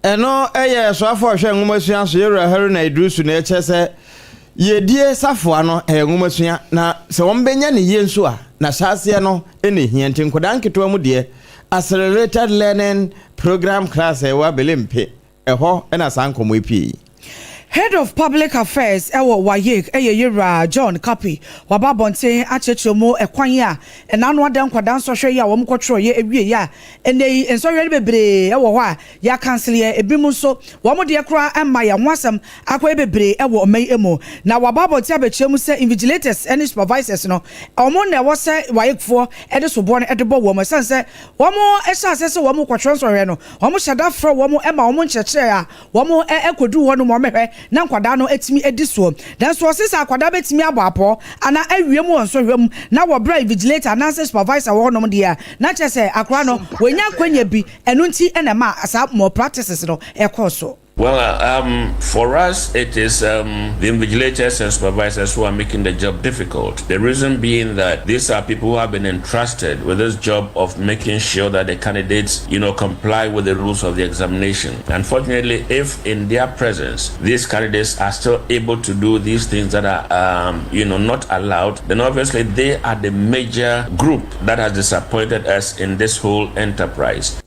B: Ɛno yɛ Soafo a ɔhwɛ nwomasua so, Yɛwura Haruna Iddrisu na ɛkyerɛ sɛ yiedie safoa no ɛyɛ nwomasua na sɛ wɔbɛnya no yie nso a n'ahyɛaseɛ no na ɛhia nti nkwadaa nketewa mu deɛ Accelerated Learning Program Class a ɛwɔ Abelempe ɛhɔ na saa nkɔmmɔ yi pue yi.
C: Head of Public Affairs wɔ WAEC yɛ Yewura John Kapi. Waba abɔnten akyerɛkyerɛ mu ɛkwan a ɛnaano ada nkwadaa nsɔhwɛ yi a wɔn kɔtwerɛeɛ awieeɛ a ɛnnɛ yi nsɔhwɛ no bebree wɔ hɔ a yɛakanseleɛ, ebinom nso wɔn deɛ koraa mma yɛn ho asɛm akɔyɛ bebree wɔ ɔman yi mu. Na waba abɔnten abɛkyerɛ mu sɛ invigilators ne supervisors no wɔn na ɛwɔ sɛ WAECfoɔ de soboɔ no de bɔ wɔn ɛsiane sɛ wɔhyɛ aseɛ sɛ wɔn rekɔtwerɛ nsɔhwɛ no wɔhyɛ da frɛ wɔn ma wɔn nkyerɛkyerɛ a Wɔkɔduru hɔ no wɔbɛhwɛ na nkwadaa no atumi adi soɔ. Nanso wɔse sɛ akwadaa bɛtumi abɔ apɔ anaa awie mu wɔ nsɔhwɛ mu na wɔ berɛ a invigilator anaasɛ supervisor wɔ hɔnom deɛ a, na kyerɛ sɛ akwadaa no wanya akwanya bi, ɛno nti na ɛmaa saa malpractices no kɔɔ so.
L: Well, for us, it is the invigilators and supervisors who are making the job difficult. The reason being that these are people who have been entrusted with this job of making sure that the candidates, you know, comply with the rules of the examination. Unfortunately, if in their presence these candidates are still able to do these things that are, you know, not allowed, then obviously they are the major group that has disappointed us in this whole enterprise.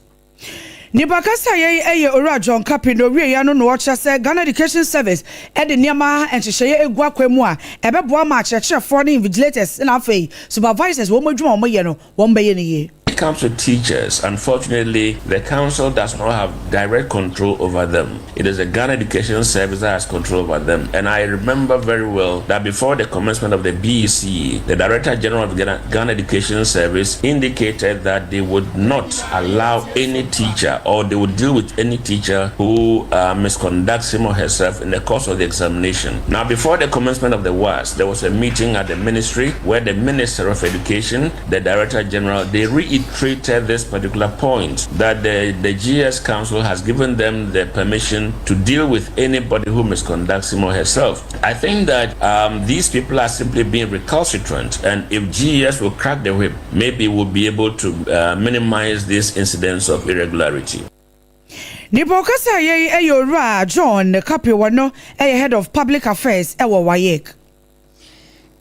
C: Nipa kasa yei yɛ Owura John Kapi na ɔwieeɛ no na ɔkyerɛ sɛ Ghana Education Service de nneɛma nhyehyɛeɛ agu akwan mu a ɛbɛboa ma akyerɛkyerɛfoɔ ne invigilators na afei supervisors wɔn adwuma a wɔyɛ no wɔbɛyɛ no yie.
L: When it comes to teachers, unfortunately, the council does not have direct control over them. It is the Ghana Education Service that has control over them. And I remember very well that before the commencement of the BEC, the Director General of Ghana, Ghana Education Service indicated that they would not allow any teacher or they would deal with any teacher who misconducts him or herself in the course of the examination. Now, before the commencement of the WAS, there was a meeting at the ministry where the Minister of Education, the Director General, they reiterated this particular point that the, the GS Council has given them the permission to deal with anybody who misconducts him or herself. I think that these people are simply being recalcitrant, and if GS will crack the whip, maybe we'll be able to minimize these incidents of irregularity.
C: Nipa ɔkasa yei yɛ Owura John Kapi wɔno yɛ Head of Public Affairs wɔ WAEC.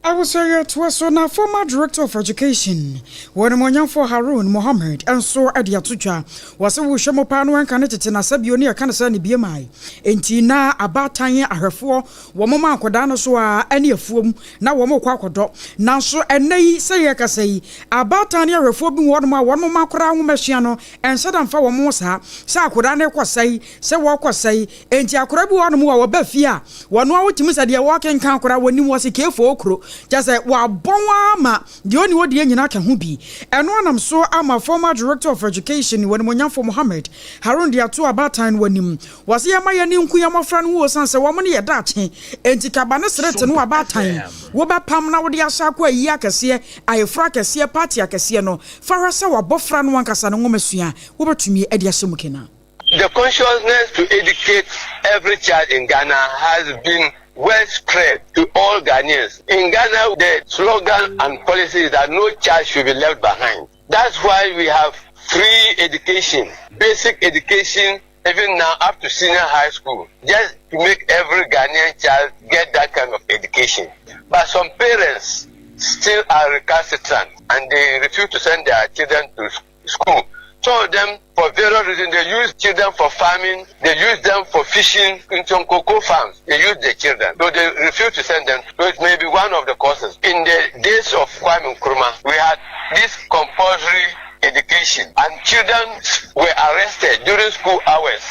A: Abusua yɛtoa so na former Director of Education wɔ Animuonyamfoɔ Harun Mohammed nso de ato dwa. Wɔse wohwɛ mu paa no ɛnka ne tete na sɛ bio ne yɛka no sɛ ne biem ae. Enti na abaatan ahwɛfoɔ wɔn ma nkwadaa no so a ɛne afuom na wɔn rekɔ akɔdɔ. Nanso ɛnnɛ yi sɛ yɛrekasa yi abaatan ne ahwɛfoɔ bi wɔ hɔnom a wɔn mma koraa nwomasua no ɛnhyɛ da mfa wɔn ho saa. Sɛ akwadaa no rekɔ sɛe, sɛ wɔrekɔ sɛe. Enti akwadaa bi wɔ hɔnom a wɔba fie a wɔn a wotumi sɛ deɛ wɔrekenkan koraa wɔnim wɔse keefoo kuro. Kyerɛ sɛ, wɔabɔn ara ma deɛ ɔnni hɔ deɛ nyinaa ka ho bi. Ɛno anam so ama former Director of Education, Onimuonyamfoɔ Mohammed Harun de ato abaatan no anim. Wɔse yɛmma yɛn ani nku yɛn mmɔfra no ho osiane sɛ wɔn ne yɛn daakye. Enti kaba ne serete no abaatan wobɛpam na wode ahyɛ akɔ ayie akɛseɛ, ayeforɔ akɛseɛ, party akɛseɛ no, fa hwɛ sɛ w'abɔfra no ankasa ne nwomasua wobɛtumi de ahyɛ mu kena.
M: The consciousness to educate every child in Ghana has been well spread to all Ghanaians. In Ghana, the slogan and policy is that no child should be left behind. That's why we have free education, basic education, even now up to senior high school, just to make every Ghanaian child get that kind of education. But some parents still are recalcitrant and they refuse to send their children to school. Some of them, for various reasons, they use children for farming, they use them for fishing in some cocoa farms. They use the children. So they refuse to send them. So it may be one of the causes. In the days of Kwame Nkrumah, we had this compulsory education and children were arrested during school hours.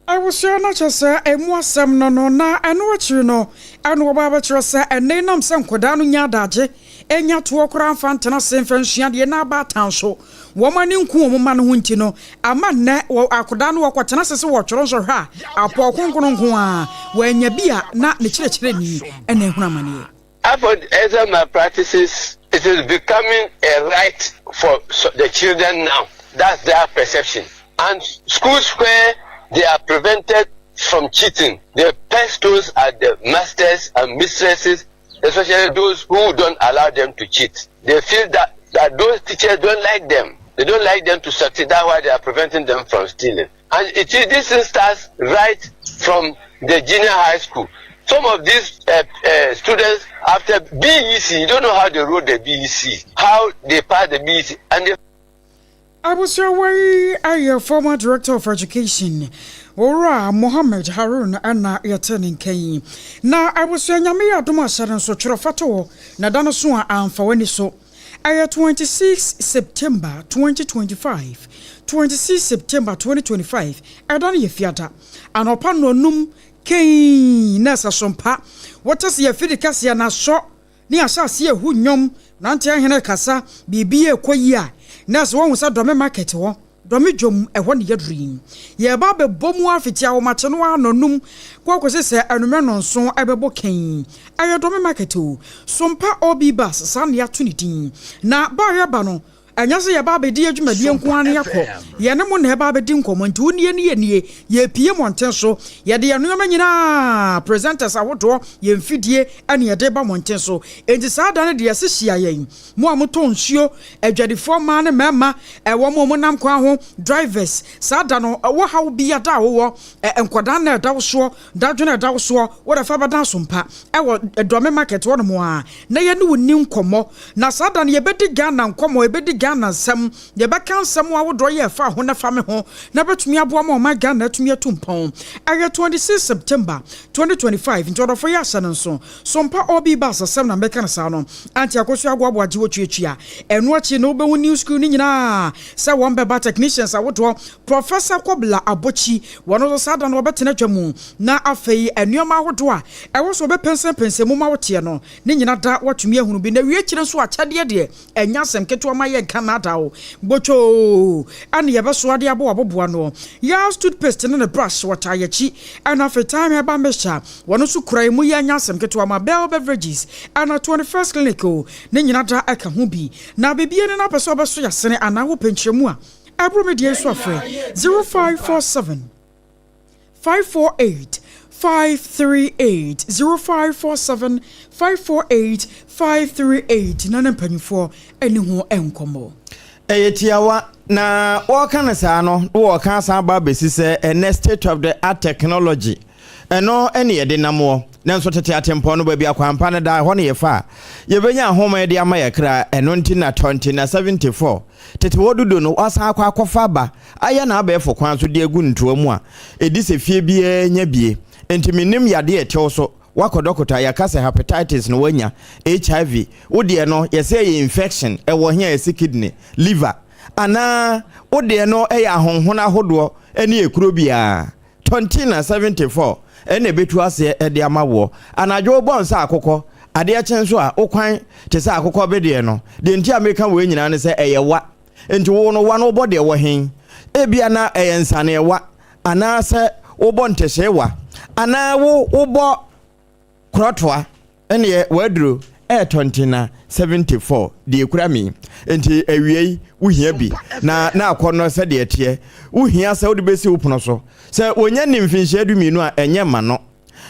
A: Abusua no kyɛ sɛ ɛmu asɛm no no na ɛno akyiri no ɛna wɔba abɛkyerɛ sɛ ɛnne nam sɛ nkwadaa no nya adagye nya toɔ koraa mfa ntena ase mfa nsua adeɛ na abaatan so wɔn ani nku wɔn mma no ho nti no ama nnɛ wɔ akwadaa no wɔkɔtena ase sɛ wɔtwerɛ nsɔhwɛ a apɔw kronkron nko a wɔanya bi a na ne kyerɛkyerɛni ɛna ehunu amaneɛ.
M: For exam malpractices, it is becoming a right for the children now. That's their perception. And schools where they are prevented from cheating, the pesters are the masters and mistresses, especially those who don't allow them to cheat. They feel that, that those teachers don't like them. They don't like them to succeed. That's why they are preventing them from stealing. And it is, this starts right from the junior high school. Some of these students, after BEC, you don't know how they wrote the BEC, how they passed the BEC, and they.
A: Abusua wei yɛ former Director of Education, Owura Mohammed Harun na yɛte ne nka yi. Na abusua Nyame yɛ adom a hyɛ no nso twerɛ fa to hɔ na da no so a amfa w'ani so. Ɛyɛ 26 September 2025, 26 September 2025, ɛda no yɛ Fiada, anɔpa nnɔnum kɛnn na ɛsɛ so mpa. Wote sɛ yɛafidi kɛseɛ na asɔ ne yɛahyɛ aseɛ rehu nnwom, mmeranteɛ ahene rekasa, biribi rekɔ yie a, na ɛsɛ wɔhu sɛ Dɔme market hɔ, Dɔme dwom, ɛhɔ ne yɛaduru yi. Yɛreba abɛbɔ mu ara fiti ahomakye no ara nnɔnum kɔ akɔsi sɛ anwummerɛ nnɔnson ɛbɛbɔ kɛn. Ɛyɛ Dɔme market o. Sompa OB Bus, saa na yɛato ne din. Na ba a yɛreba no, Ɛnyɛ sɛ yɛba abɛdi yɛn dwumadie nko ara na yɛakɔ. Yɛne mo na ɛreba abɛdi nkɔmmɔ, nti wo nie ne yɛn nie. Yɛrepue mmɔnten so. Yɛde yɛn nnoɔma nyinaa, presenters ahodoɔ, yɛn mfidie ɛna yɛde reba mmɔnten so. Enti saa da no deɛ yɛse hyia yɛn. Mo a motɔn nsuo, adwadifoɔ mmaa ne mmarima, wɔn a wɔnam kwan ho, drivers, saa da no, wo haw biara a wowɔ, nkwadaa nna a ɛda wo soɔ, Dadwen a ɛda wo soɔ, wo de fa bɛda asompa wɔ Dɔme market hɔ nom a, na yɛne wo nni nkɔmmɔ. Na saa da no yɛbɛdi Ghana nkɔmmɔ, yɛbɛdi Ghana nsɛm, yɛbɛka nsɛm ahodoɔ yɛ ɛfa ho na ɛfa me ho, na ɛbɛtumi aboa ma ɔman Ghana atumi atu mpɔn. Ɛyɛ 26 September 2025, nti ɔdɔfoɔ yɛ ahyɛ no nso. Sompa OB Bus asɛm na meka no saa no, Auntie Akosua Agoaboa gye wotuatua. Ɛno akyi no wobɛhu news crew no nyinaa sɛ wɔn bɛba, technicians ahodoɔ, Professor Kobla Abokyi, Wɔn nso saa da no wɔbɛtena dwa mu, na afei nneɛma ahodoɔ a ɛwɔ sɛ wɔbɛpɛnsɛmpɛnsɛn mu ma woteɛ no, ne nyina da woatumi ahunu bi. Na wie akyire nso akyɛdeɛ deɛ, ɛnyɛ asɛm ketewa ma yɛnka nnaadaa o. Botwoo ɛne yɛbɛsoa de abɔ w'aboboa ano. Yaz toothpaste ne ne brush wɔtaa yɛakyi. Ɛna afei Thyme herbal mixture, wɔn nso kura emu yi ɛnyɛ asɛm ketewa ma Bell Beverages ɛna 21st Clinic o, ne nyina da ɛka ho bi. Na biribiara ni na wopɛ sɛ wobɛso yɛasene anaa wopɛ nkyerɛmu a, Ɛboro me deɛ nso afrɛ 0547 548 538 0547 548 538 na ne mpanyinfoɔ ɛne ho nkɔmmɔ.
B: Ɛyɛ tiawa, na wɔreka no saa no, na wɔreka asan aba abɛsi sɛ ɛnnɛ state of the art technology, ɛno ne yɛde nam wɔ. Nanso tete atempɔn no, baabi akwampa no da, ɛhɔ na yɛfa a, yɛbɛnya ahome de ama yɛn kra. Ɛno nti na Tɔnte na 74 Tete hɔ dodo no, wɔasan akɔ akɔfa aba ayɛ no abɛɛfo kwan so de agu ntoa mu a edi sɛ fie biara nya bie. Enti mennim yadeɛ a ɛte wo so. Woakɔ dɔkota, yɛaka sɛ hepatitis na woanya, HIV, wo deɛ no yɛsɛ ɛyɛ infection, ɛwɔ he a yɛse kidney, liver, anaa wo deɛ no ɛyɛ ahonhono ahodoɔ ne ekuro biara. Tɔntina 74 ɛna ɛbɛtu aseɛ de ama woɔ. Anadwo wobɔ nsa akokɔ, adeɛ kye nso a, wo kwan te sɛ akokɔ bedeɛ no. Deɛ nti a meka wei nyinaa ne sɛ ɛyɛ wa. Nti wo no wa no wobɔ deɛ wɔ he? Ebia na ɛyɛ nsaneɛ wa, anaasɛ wobɔ ntehyee wa, anaa wo wobɔ Korɔtoa ɛneɛ w'aduro ɛɛtɔ ntena 74 deɛ ɛkura me nti awiei wohia bi na na akɔnnɔ sɛdeɛ ɛteɛ wohia sɛ wode bɛsi wo pono so sɛ wɔnya nni mfinhyia dumienu a ɛnyɛ mma no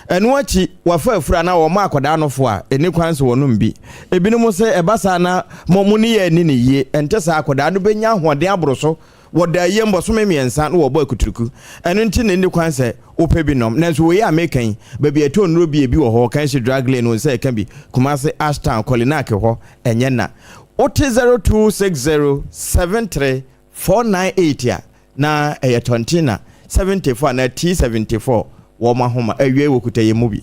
B: ɛno akyi wafa afuru anaa wɔma akwadaa nofo a ɛni kwan sɛ wɔnom bi ebinom sɛ ɛba saa na mo mo ne yɛ ani ne yie ɛnte saa akwadaa no bɛnya ahoɔden aboro so Wɔdaa yam bɔsome mmiɛnsa na wɔbɔ akuturuku. Ɛno nti na ɛnni kwan sɛ wopɛ bi nom. Nanso wei a meka yi, baabi a ɛtɔ nnuro bi a ebi wɔ hɔ, Kanshi Drug Lane, wo nsa ɛka bi, Kumasi, Ash Town, Kolinak hɔ, ɛnyɛ na. Wote 026073498 a, na ɛyɛ Tɔntina 74 anaa T74 wɔn ahoma. Awiei wɔkuta yɛn mu bi.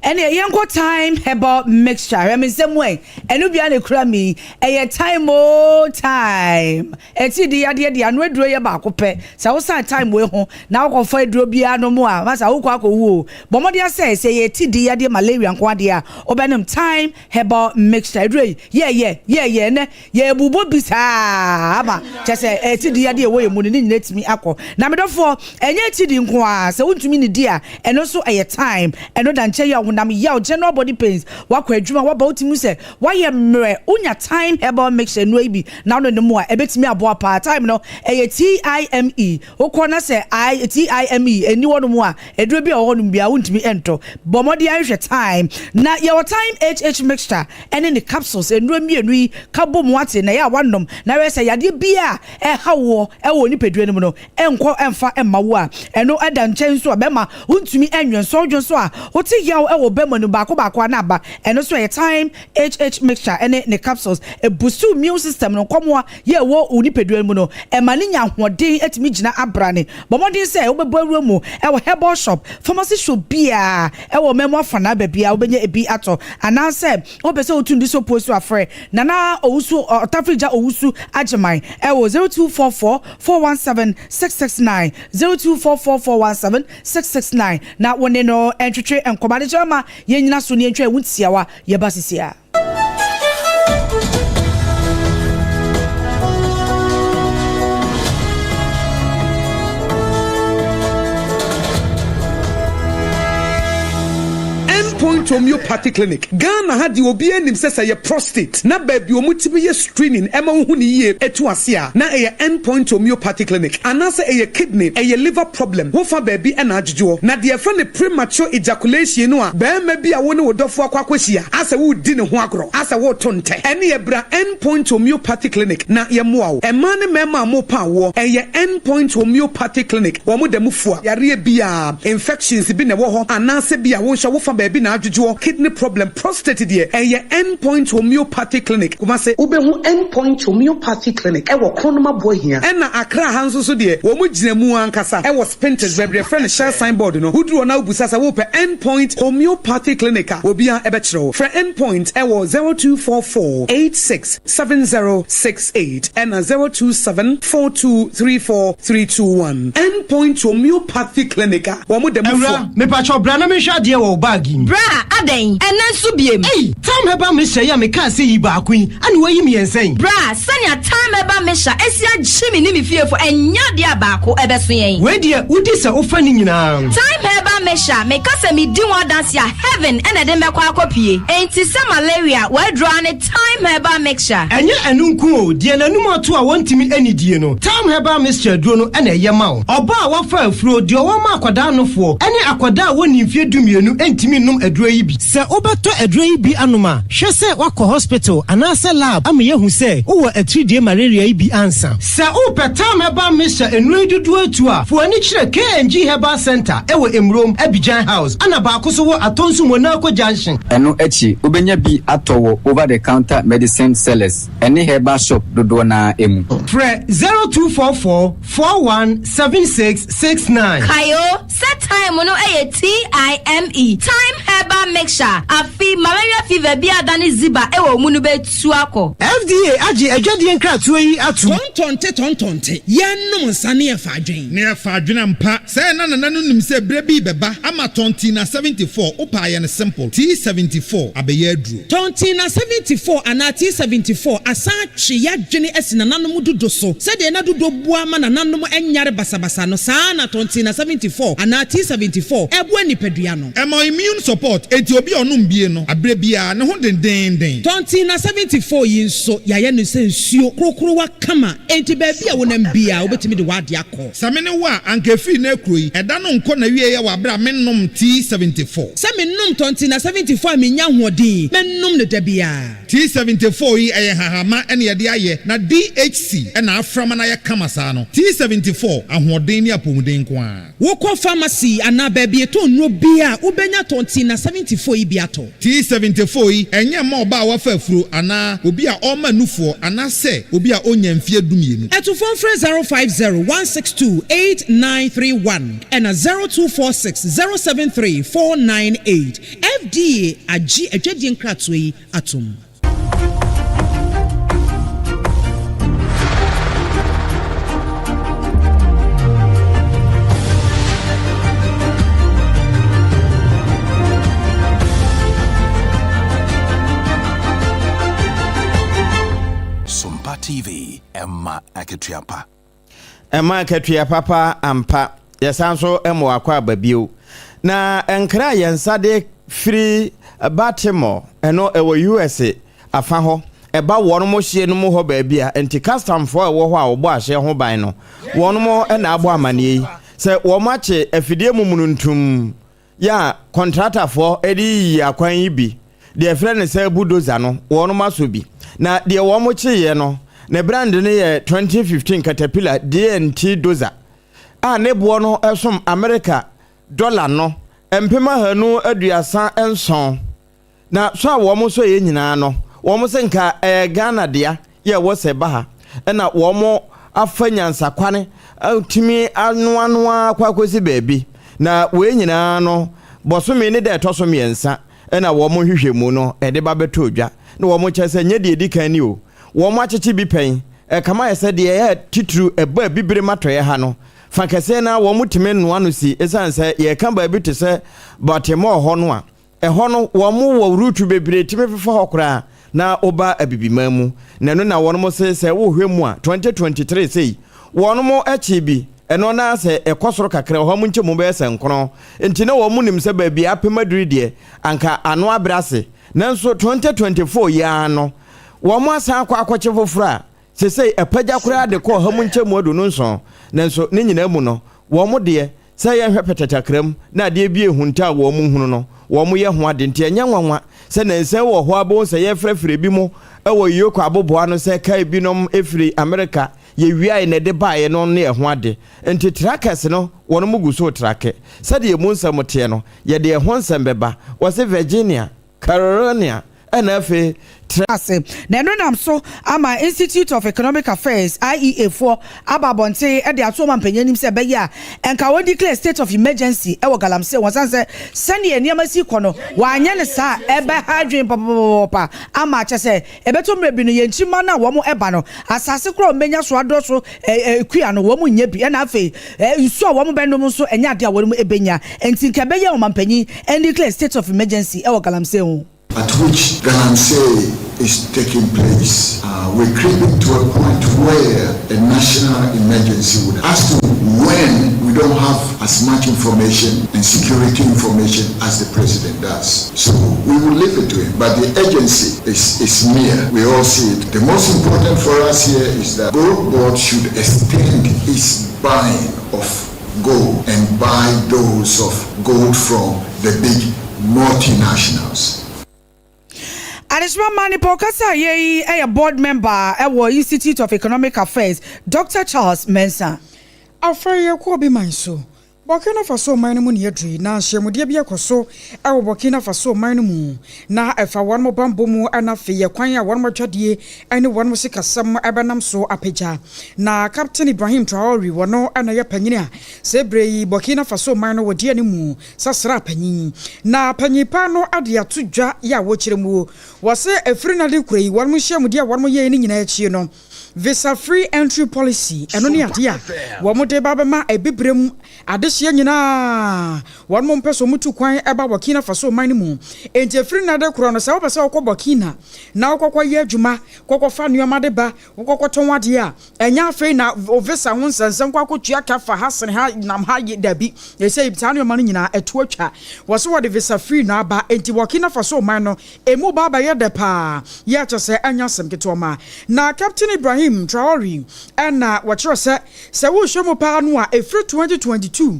C: Ɛneɛ yɛnkɔ thyme herbal mixture hwɛ me nsam ɛ ɛno bia na ɛkura me yi ɛyɛ thyme oo thyme ɛti di yadeɛ deɛ ano aduro yɛ baako pɛ sɛ wosan thyme wei ho na wokɔfa aduro biara nom a masa wokɔ akɔwu o bɔ mmɔden asɛ sɛ yɛ ti di yadeɛ malaria nko adeɛ a wobɛnom thyme herbal mixture aduro yi yɛyɛ yɛyɛ ɛnɛ Yɛrebobɔ bi saa ama kyerɛ sɛ atidi yadeɛ a ɛwɔ yɛn mu no ne nyinaa atumi akɔ. Na me dɔfoɔ, ɛnyɛ atidi nko ara, sɛ wontumi nnidi a, ɛno nso ɛyɛ time. Ɛno da nkyɛn yi a honam yaw, general body pains, woakɔ adwuma, woaba wotumi hu sɛ woayɛ mmerɛ, wonya thyme herbal mixture nnuro yi bi na wononom a, ɛbɛtumi aboa paa. Thyme no, ɛyɛ T-I-M-E. Wokɔ na sɛ I, T-I-M-E, ɛnni hɔnom a, aduro bi a ɛwɔ hɔnom biara wontumi ntɔ. Bɔ mmɔden ara hwehwɛ thyme. Na yɛwɔ thyme HH mixture. ɛne ne capsules nnuro mmienu yi ka bom wate na ɛyɛ a woanom na wɛrɛ sɛ yadeɛ biara a ɛha woɔ wɔ nipadua no mu no ɛnkɔ ɛmfa mma wo a ɛno ɛda nkyɛn nso a bɛma wontumi ɛnwensɔ wodwonsɔ a wote yaw wɔ. wɔ bɛma no baako baako a na aba. Ɛno nso ɛyɛ Thyme HH mixture ne ne capsules. Ɛbusti wo immune system no, nkɔmoa yɛ ɛwɔ wo nipadua no mu no, ɛma no nya ahoɔden tumi gyina abrane. Bɔ mmɔden sɛ wobɛbɔ awura mu wɔ herbal shop, pharmacy shop biara ɛwɔ ɔman mu afanaa baabiara wobɛnya ebi atɔ. Anaasɛ wopɛ sɛ wotu nniso puo so a, frɛ Nana Owusu, Ɔtafrigya Owusu Agyeman ɛwɔ 0244 417 669, 0244 417 669 na wo ne no ntwetwe nkɔmmɔ. Adekyerɛ ma yɛnnyina so na yɛntwa yɛn ho tiawa, yɛba sisi a.
N: Point Homeopathy Clinic, Ghana ha deɛ obiara nim sɛ sɛ ɛyɛ prostate na baabi a wɔtumi yɛ screening ɛma wohu no yie ɛtu ase a na ɛyɛ End Point Homeopathy Clinic anaasɛ ɛyɛ kidney, ɛyɛ liver problem, wofa baabi ɛna adwodwoɔ. Na deɛ yɛfrɛ no premature ejaculation no a barima bi a wo ne wo dɔfoɔ akɔ akɔhyia asɛ woredi ne ho agorɔ asɛ woreto ntɛ ɛneɛ bra End Point Homeopathy Clinic na yɛmmoa wo. Mmaa ne mmarima a mopa awoɔ ɛyɛ End Point Homeopathy Clinic wɔn da mu fua yareɛ biara, infections bi na ɛwɔ hɔ anaasɛ bi a wo nso wofa baabi na adwodwoɔ, kidney problem, prostate deɛ ɛyɛ End Point Homeopathy Clinic, Kumasi. Wobɛhu End Point Homeopathy Clinic wɔ Kronum Aboahia. Ɛna Accra ha nso so deɛ wɔn gyina mu ankasa wɔ Spintex baabi a yɛfrɛ no Shell sign board no. Woduru hɔ na wobisa sɛ wopɛ End Point Homeopathy Clinic a, obiara bɛkyerɛ wo. Frɛ End Point wɔ 0244 86 7068 ɛna 027 4234 321. End Point Homeopathy Clinic a wɔn da mu fua.
O: Awura, mepakyɛw bra na menhwɛ adeɛ wɔ wo bag yi mu.
P: Bra, adɛn? Ɛnnɛ nso biem?
O: Ei! Tam herbal mixture yi a mekaa sɛ yi baako yi, ɛna woayi mmiɛnsa yi?
P: Bra, sɛnea Tam herbal mixture asi agye me ne me fiefo, ɛnyɛ adeɛ a baako ɛbɛso yɛn.
O: Wei deɛ, wodi sɛ wofa ne nyinaa.
P: Thyme herbal mixture, meka sɛ medi ho adanse a, heaven na ɛde mɛkɔ akɔpue. Enti sɛ malaria, w'aduro ara ne Thyme herbal mixture.
O: Ɛnyɛ ɛno nko o, deɛ n'anum ato a wɔntumi nnidie no, Thyme herbal mixture aduro no na ɛyɛ ma wo. Ɔbaa a wafa afuro, deɛ ɔwɔ ma akwadaa nofoɔ, ne akwadaa a wɔnnii mfeɛ dumienu ntumi nnom aduro yi bi. Sɛ wobɛtɔ aduro yi bi anom a, hwɛ sɛ woakɔ hospital anaasɛ lab ama yɛahu sɛ wowɔ atiridie malaria yi bi ansa. Sɛ wopɛ Thyme Herbal Mixture nnuro yi dodoɔ atu a, fa w'ani kyerɛ KNG Herbal Centre wɔ Emurom, Abidjan House, ɛna baako nso wɔ Atonsu Monaco Junction.
Q: Ɛno akyi, wobɛnya bi atɔ wɔ over-the-counter medicine sellers ne herbal shop dodoɔ no ara mu.
O: Frɛ 0244 41 76 69.
P: Kae o, sɛ thyme no yɛ TIME, Thyme Herbal Mixture, afe malaria fever bi a adane ziba wɔ wo mu no bɛtu akɔ.
O: FDA agye adwadie nkratoɔ yi atom.
R: Tɔntɔnte tɔntɔnte, yɛnnom nsa ne yɛfa adwen.
S: Ne yɛfa adwene ampa. Sɛɛ na nana no nim sɛ berɛ bi rebɛba ama Tɔntina 74, wopɛ a yɛ no simple, T74 abɛyɛ aduro.
R: Tɔntina 74 anaa T74 asan atwe y'adwene asi nananom dodo so. Sɛdeɛ na dodo boa ma nananom nyare basabasa no, saa ara na Tɔntina 74 anaa T74 boa nipadua no.
S: Ɛma immune support, enti obi a ɔnom bie no, aberɛ biara, ne ho dendeenden.
R: Tɔntina 74 yi nso, yɛayɛ no sɛ nsuo korokorowa kama, enti baabi a wonam biara, wobɛtumi de w'adeɛ akɔ.
S: Sɛ me ne wo a, anka ɛfiri nnɛ kuro yi, ɛda no nkɔ n'awieɛ wɔ aberɛ a mennom T74.
R: Sɛ menom Tɔntina 74 a mennya ahoɔden, mɛnom no da biara.
S: T74 yi ɛyɛ nhahama na yɛde ayɛ na DHC na afra ma no ayɛ kama saa no. T74, ahoɔden ne apɔmuden nko ara.
R: Wokɔ pharmacy anaa baabi yɛtɔn nnuro biara a, wobɛnya Tɔntina 74 yi bi atɔ.
S: T74 yi, ɛnyɛ mma ɔbaa a wafa afuro anaa obi a ɔrema nufoɔ anaasɛ obi a ɔnnya mfeɛ dumienu.
R: Atufoɔ mfrɛ 050 162 8931 ɛna 0246 073 498. FDA agye adwadie nkratoɔ yi atom.
T: Sompa TV, ɛma akatua pa.
B: Ɛma akatua papa ampa. Yɛsan nso ma wakɔ aba bio. Na nkra a yɛn nsa de firi Baltimore, ɛno ɛwɔ US afa hɔ, ɛba wɔn mo hyeɛ no mu hɔ baabi a, nti customfoɔ a ɛwɔ hɔ a wɔbɔ ahyeɛ ho ban no, wɔn mo na abɔ amaneɛ yi sɛ wɔn akye afidie mu mununtum yɛ a kɔntratafoɔ de yiyi akwan yi bi, deɛ yɛfrɛ no sɛ bulldozer no, wɔnom asɔ bi. Na deɛ wɔn kyeeɛ no, ne brand no yɛ 2015 Caterpillar DNT dozer a ne boɔ no som Amerika dɔla no 237, na sɔ a wɔn sɔeɛ nyinaa no, wɔn se nka ɛyɛ Ghana dea yɛ ɛwɔ sɛ ɛba ha, ɛna wɔn afa nyansakwane atumi anoanoa akɔ akɔsi baabi, na wei nyinaa no bɔsome ne da ɛtɔ so mmiɛnsa ɛna wɔn nhwehwɛmu no ɛde ba bɛtɔ dwa, na wɔn kyerɛ sɛ nyɛ deɛ ɛdi kan ni o, wɔn akyekye bi pɛn, ɛkama ayɛ sɛ deɛ ɛyɛ titiriw ɛba abibire matɔeɛ ha no, fa kɛseɛ no ara wɔtumi noa no si, ɛsiane sɛ yɛreka baabi te sɛ Baltimore hɔ no a, ɛhɔ no wɔn wɔ ruutu bebree tumi fefa hɔ koraa na woba Abibiman mu, na ɛno na wɔn se sɛ wohwɛ mu a 2023 sei wɔn kyee bi, ɛno na sɛ ɛkɔ soro kakra ɔha mu nkyɛmu bɛyɛ sɛ nkron, nti na wɔn nim sɛ baabi a apem aduru deɛ anka ano abrɛ ase, nanso 2024 yi ara no wɔn asan akɔ akɔkye foforɔ a Seesei apagya koraa de kɔ ɔha mu nkyɛmu 27, nanso ne nyinaa mu no, wɔn deɛ, sɛ yɛnhwɛ pɛtɛtakra mu na adeɛ bi rehunta a wɔn hunu no, wɔyɛ ho ade. Nti ɛnyɛ nwanwa sɛ nnansa yi wɔ hɔ ara bɛhu sɛ yɛrefrɛfrɛ ebinom wɔ Yoko aboboano sɛ kaa ebinom firi Amerika, yɛwiae na ɛde baeɛ no ne ɛho ade. Nti trackers no, wɔn gu so retrake. Sɛdeɛ emu nsɛm teɛ no, yɛde ɛho nsɛm bɛba. Wɔse Virginia. Carolina ɛna afei tra.
C: Ase, na ɛno nam so ama Institute of Economic Affairs, IEA, foɔ aba abɔnten de ato ɔmanpanyin anim sɛ ɛbɛyɛ a nka wɔn declare state of emergency wɔ galamsey ho ɛsiane sɛ sɛdeɛ nneɛma si kɔ no wɔanyɛ no saa a ɛbɛha adwene papapapapa ama kyɛ sɛ ɛbɛtɔ mmerɛ bi no yɛn nkyirimma no a wɔn ɛba no asase koraa a wɔbɛnya so adɔ so kua no wɔn nnya bi ɛna afei nsuo a wɔn bɛnom nso ɛnyɛ adeɛ a wɔn bɛnya nti nka ɛbɛyɛ ɔmanpanyin declare state of emergency wɔ galamsey ho.
U: At which galamsey is taking place. Uh, we're creeping to a point where a national emergency would. As to when, we don't have as much information and security information as the president does. So we will leave it to him. But the urgency is, is near. We all see it. The most important for us here is that Gold Board should extend its buying of gold and buy those of gold from the big multinationals.
C: Adesoma ma nipa ɔkasa yɛ yi yɛ board member wɔ Institute of Economic Affairs, Dr. Charles Mensah.
A: Afei yɛkɔ obi man so. Burkina Faso man no mu na yɛaduru yi, na nhyiamudeɛ bi akɔ so wɔ Burkina Faso man no mu, na ɛfa wɔn bammɔ mu na afei ɛkwan a wɔn adwadie ne wɔn sikasɛm bɛnam so apagya. Na Captain Ibrahim Traore, wɔno na ɛyɛ panyini a saa berɛ yi Burkina Faso man no wɔdi anim sɛ sraa panyin. Na panyin pa no de ato dwa yɛ a wɔkyerɛ muo, wɔse ɛfiri na de kura yi wɔn nhyiamudeɛ a wɔn yɛɛ no nyinaa akyi no, Visa Free Entry Policy, ɛno ne adeɛ a wɔde ba bɛma Abibirem adehyeɛ nyinaa wɔn mpɛ sɛ wɔtu kwan ba Burkina Faso man no mu. Enti ɛfiri nnɛ de korɔ no, sɛ wopɛ sɛ wokɔ Burkina na wokɔkɔ yɛ adwuma, kɔkɔfa nnoɔma de ba, wokɔkɔtɔn adeɛ a, ɛnyɛ afei na wo visa ho nsɛnsɛm kɔ akɔtua ka fa ha sene ha nam ha yɛ, dabi. Ɛsei saa nnoɔma no nyinaa ɛto atwa. Wɔse wɔde visa free no aba, enti Burkina Faso man no Emu ba bɛyɛ dɛ paa, yɛ kyɛ sɛ ɛnyɛ asɛm ketewa ma. Na Captain Ibrahim Traore na wɔkyerɛ sɛ, sɛ wohwɛ mu paa no a, ɛfiri 2022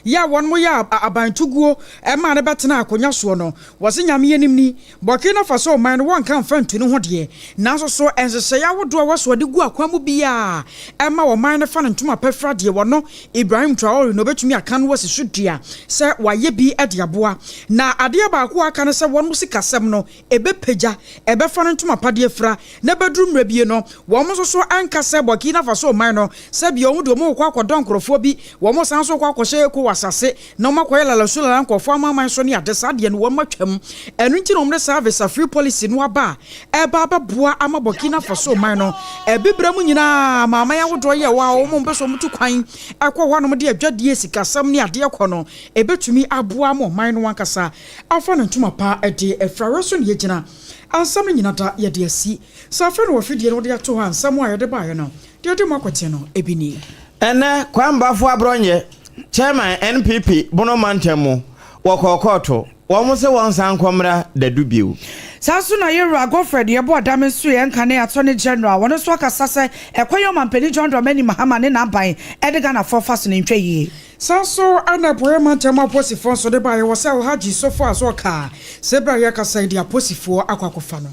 A: yɛ a wɔn yɛ aban tuguo maa no bɛtenaa akonya soɔ no, wɔse Nyame anim ni, Burkina Faso man no wɔnka mfa ntu ne ho deɛ, nanso so nhyehyɛeɛ ahodoɔ a ɛwɔ so wɔde gu akwan mu biara ɛma ɔman no fa ne ntoma pa fira deɛ wɔno Ibrahim Traore na ɔbɛtumi aka no asi so dua sɛ wayɛ bi de aboa. Na adeɛ baako a aka ne sɛ wɔn sikasɛm no ɛbɛpagya, ɛbɛfa no ntoma pa de afira, na ɛbɛduru mmerɛ bi no wɔn nso so nka sɛ Burkina Faso man no sɛdeɛ wɔn deɛ wɔn rekɔ akɔdɔ nkorɔfoɔ bi, wɔn san nso rekɔ akɔhyɛ ECOWAS ase na wɔn akɔyɛ lalasulala nkorɔfoɔ amanaman so ne ade, saa deɛ no wɔn atwam. Ɛno nti na wɔde saa visa free policy no aba a ɛreba abɛboa ama Burkina Faso man no Abibirem mu nyinaa amanaman ahodoɔ yɛ hɔ a wɔn mpɛ sɛ wɔtu kwan kɔ hɔnom de adwadie, sikasɛm ne adeɛ kɔ no, ɛbɛtumi aboa ama ɔman no ankasa afa ne ntoma pa de afiri. Awerɛ so na yɛgyina. Ansɛm no nyina da yɛde asi. Sɛ afei na wɔ afidie no wode ato hɔ a, nsɛm a yɛde baeɛ no, deɛ ɛde mu akɔten no, ebi nie.
B: Ɛnnɛ, Kwame Baffour Abrɔnyɛ, Chairman NPP Bono Mantam mu, wɔkɔɔ kɔɔto. Wɔn se wɔnsan nkɔ mmra dadu bio.
C: Saa nso na Yewura Godfred Yeboah Dame nso yɛ nkane Attorney General, wɔno nso akasa sɛ ɛkwan yi a Ɔmanpanin John Dramani Mahama ne n'aban de Ghanafoɔ fa so no ntwa yie.
A: Saa nso na Apueɛ Mantam aposifoɔ nso de baeɛ wɔ sɛ Alhaji Sofo Azor kaa sɛ berɛ a yɛrekasa yi deɛ aposifoɔ akɔ akɔfa no.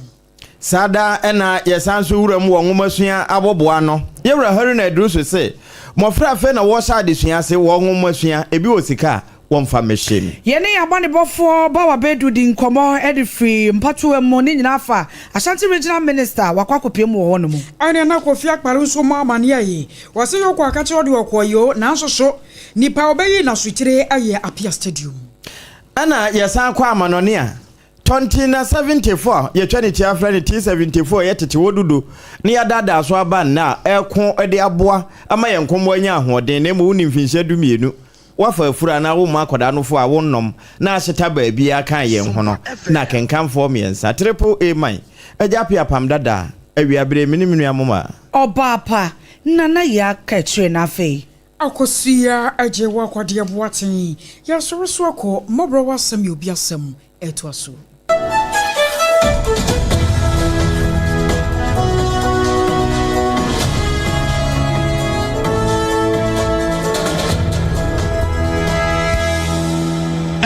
B: Saa da na yɛsan nso wura mu wɔ nwomasua aboboa ano. Yɛwura Haruna Iddrisu se, mmɔfra afei na wɔrehyɛ adesua ase wɔ nwomasua, ebi wɔ sika a, wɔmfa mmɛhyɛ mu.
C: Yɛne yɛn abɔnebɔfoɔ Bawa Bedu di nkɔmmɔ de firi mpatoa mu, ne nyinaa fa Ashanti Regional Minister wakɔ akɔpue mu wɔ hɔ nom.
A: Ɛne na Kofi Akpare nso mmɔ amaneɛ yi, wɔse yɔkɔ akakyerɛ ɔde ɔkɔɔ yi o, nanso so nipa a ɔbɛyii n'asotire yɛ Apia Stadium.
B: Ɛna yɛsan kɔ amanɔne a, Tɔnten 74 a yɛtwa ne tia frɛ no T74 yɛ tete hɔ dudo na yɛadaadaa so aba nnɛ a ɛreko de aboa ama yɛn nkɔmmɔ anya ahoɔden na mmom wonni mfinhyia dumienu woafa afuru anaa womma akwadaa nofo a wonnom na ahyeta baabiara kan yɛn ho no na akenkanfoɔ mmiɛnsa Triple A man Agya Appiah Apam Dada Awiabere me ne me nua moma.
C: Ɔbaa pa, Nana Yaa ka kyerɛɛ no afei.
A: Akosua agye wo akwadeɛ boaten. Yɛasɔre so akɔ mmɔborɔ w'asɛm yɛ obi asɛm ɛtoa so.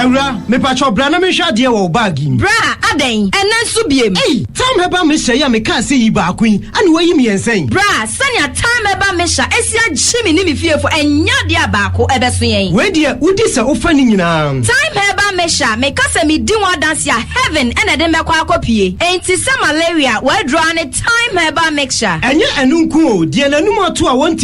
O: Awura, mepakyɛw bra na menhwɛ adeɛ wɔ wo bag yi mu.
P: Bra, adɛn? Ɛnnɛ nso biem?
O: Ei! Tam herbal mixture yi a mekaa sɛ yi baako yi, ɛna woayi mmiɛnsa yi?
P: Bra, sɛnea Time Herbal Mixture asi agye me ne me fiefo, ɛnyɛ adeɛ a baako ɛbɛso yɛn.
O: Wei deɛ, wodi sɛ wofa ne nyinaa.
P: Time Herbal Mixture, meka sɛ medi ho adanse a, heaven na ɛde me bɛkɔ akɔpue. Enti sɛ malaria, w'aduro ara ne Time Herbal Mixture.
O: Ɛnyɛ ɛno nko o, deɛ n'anum ato a wɔntumi.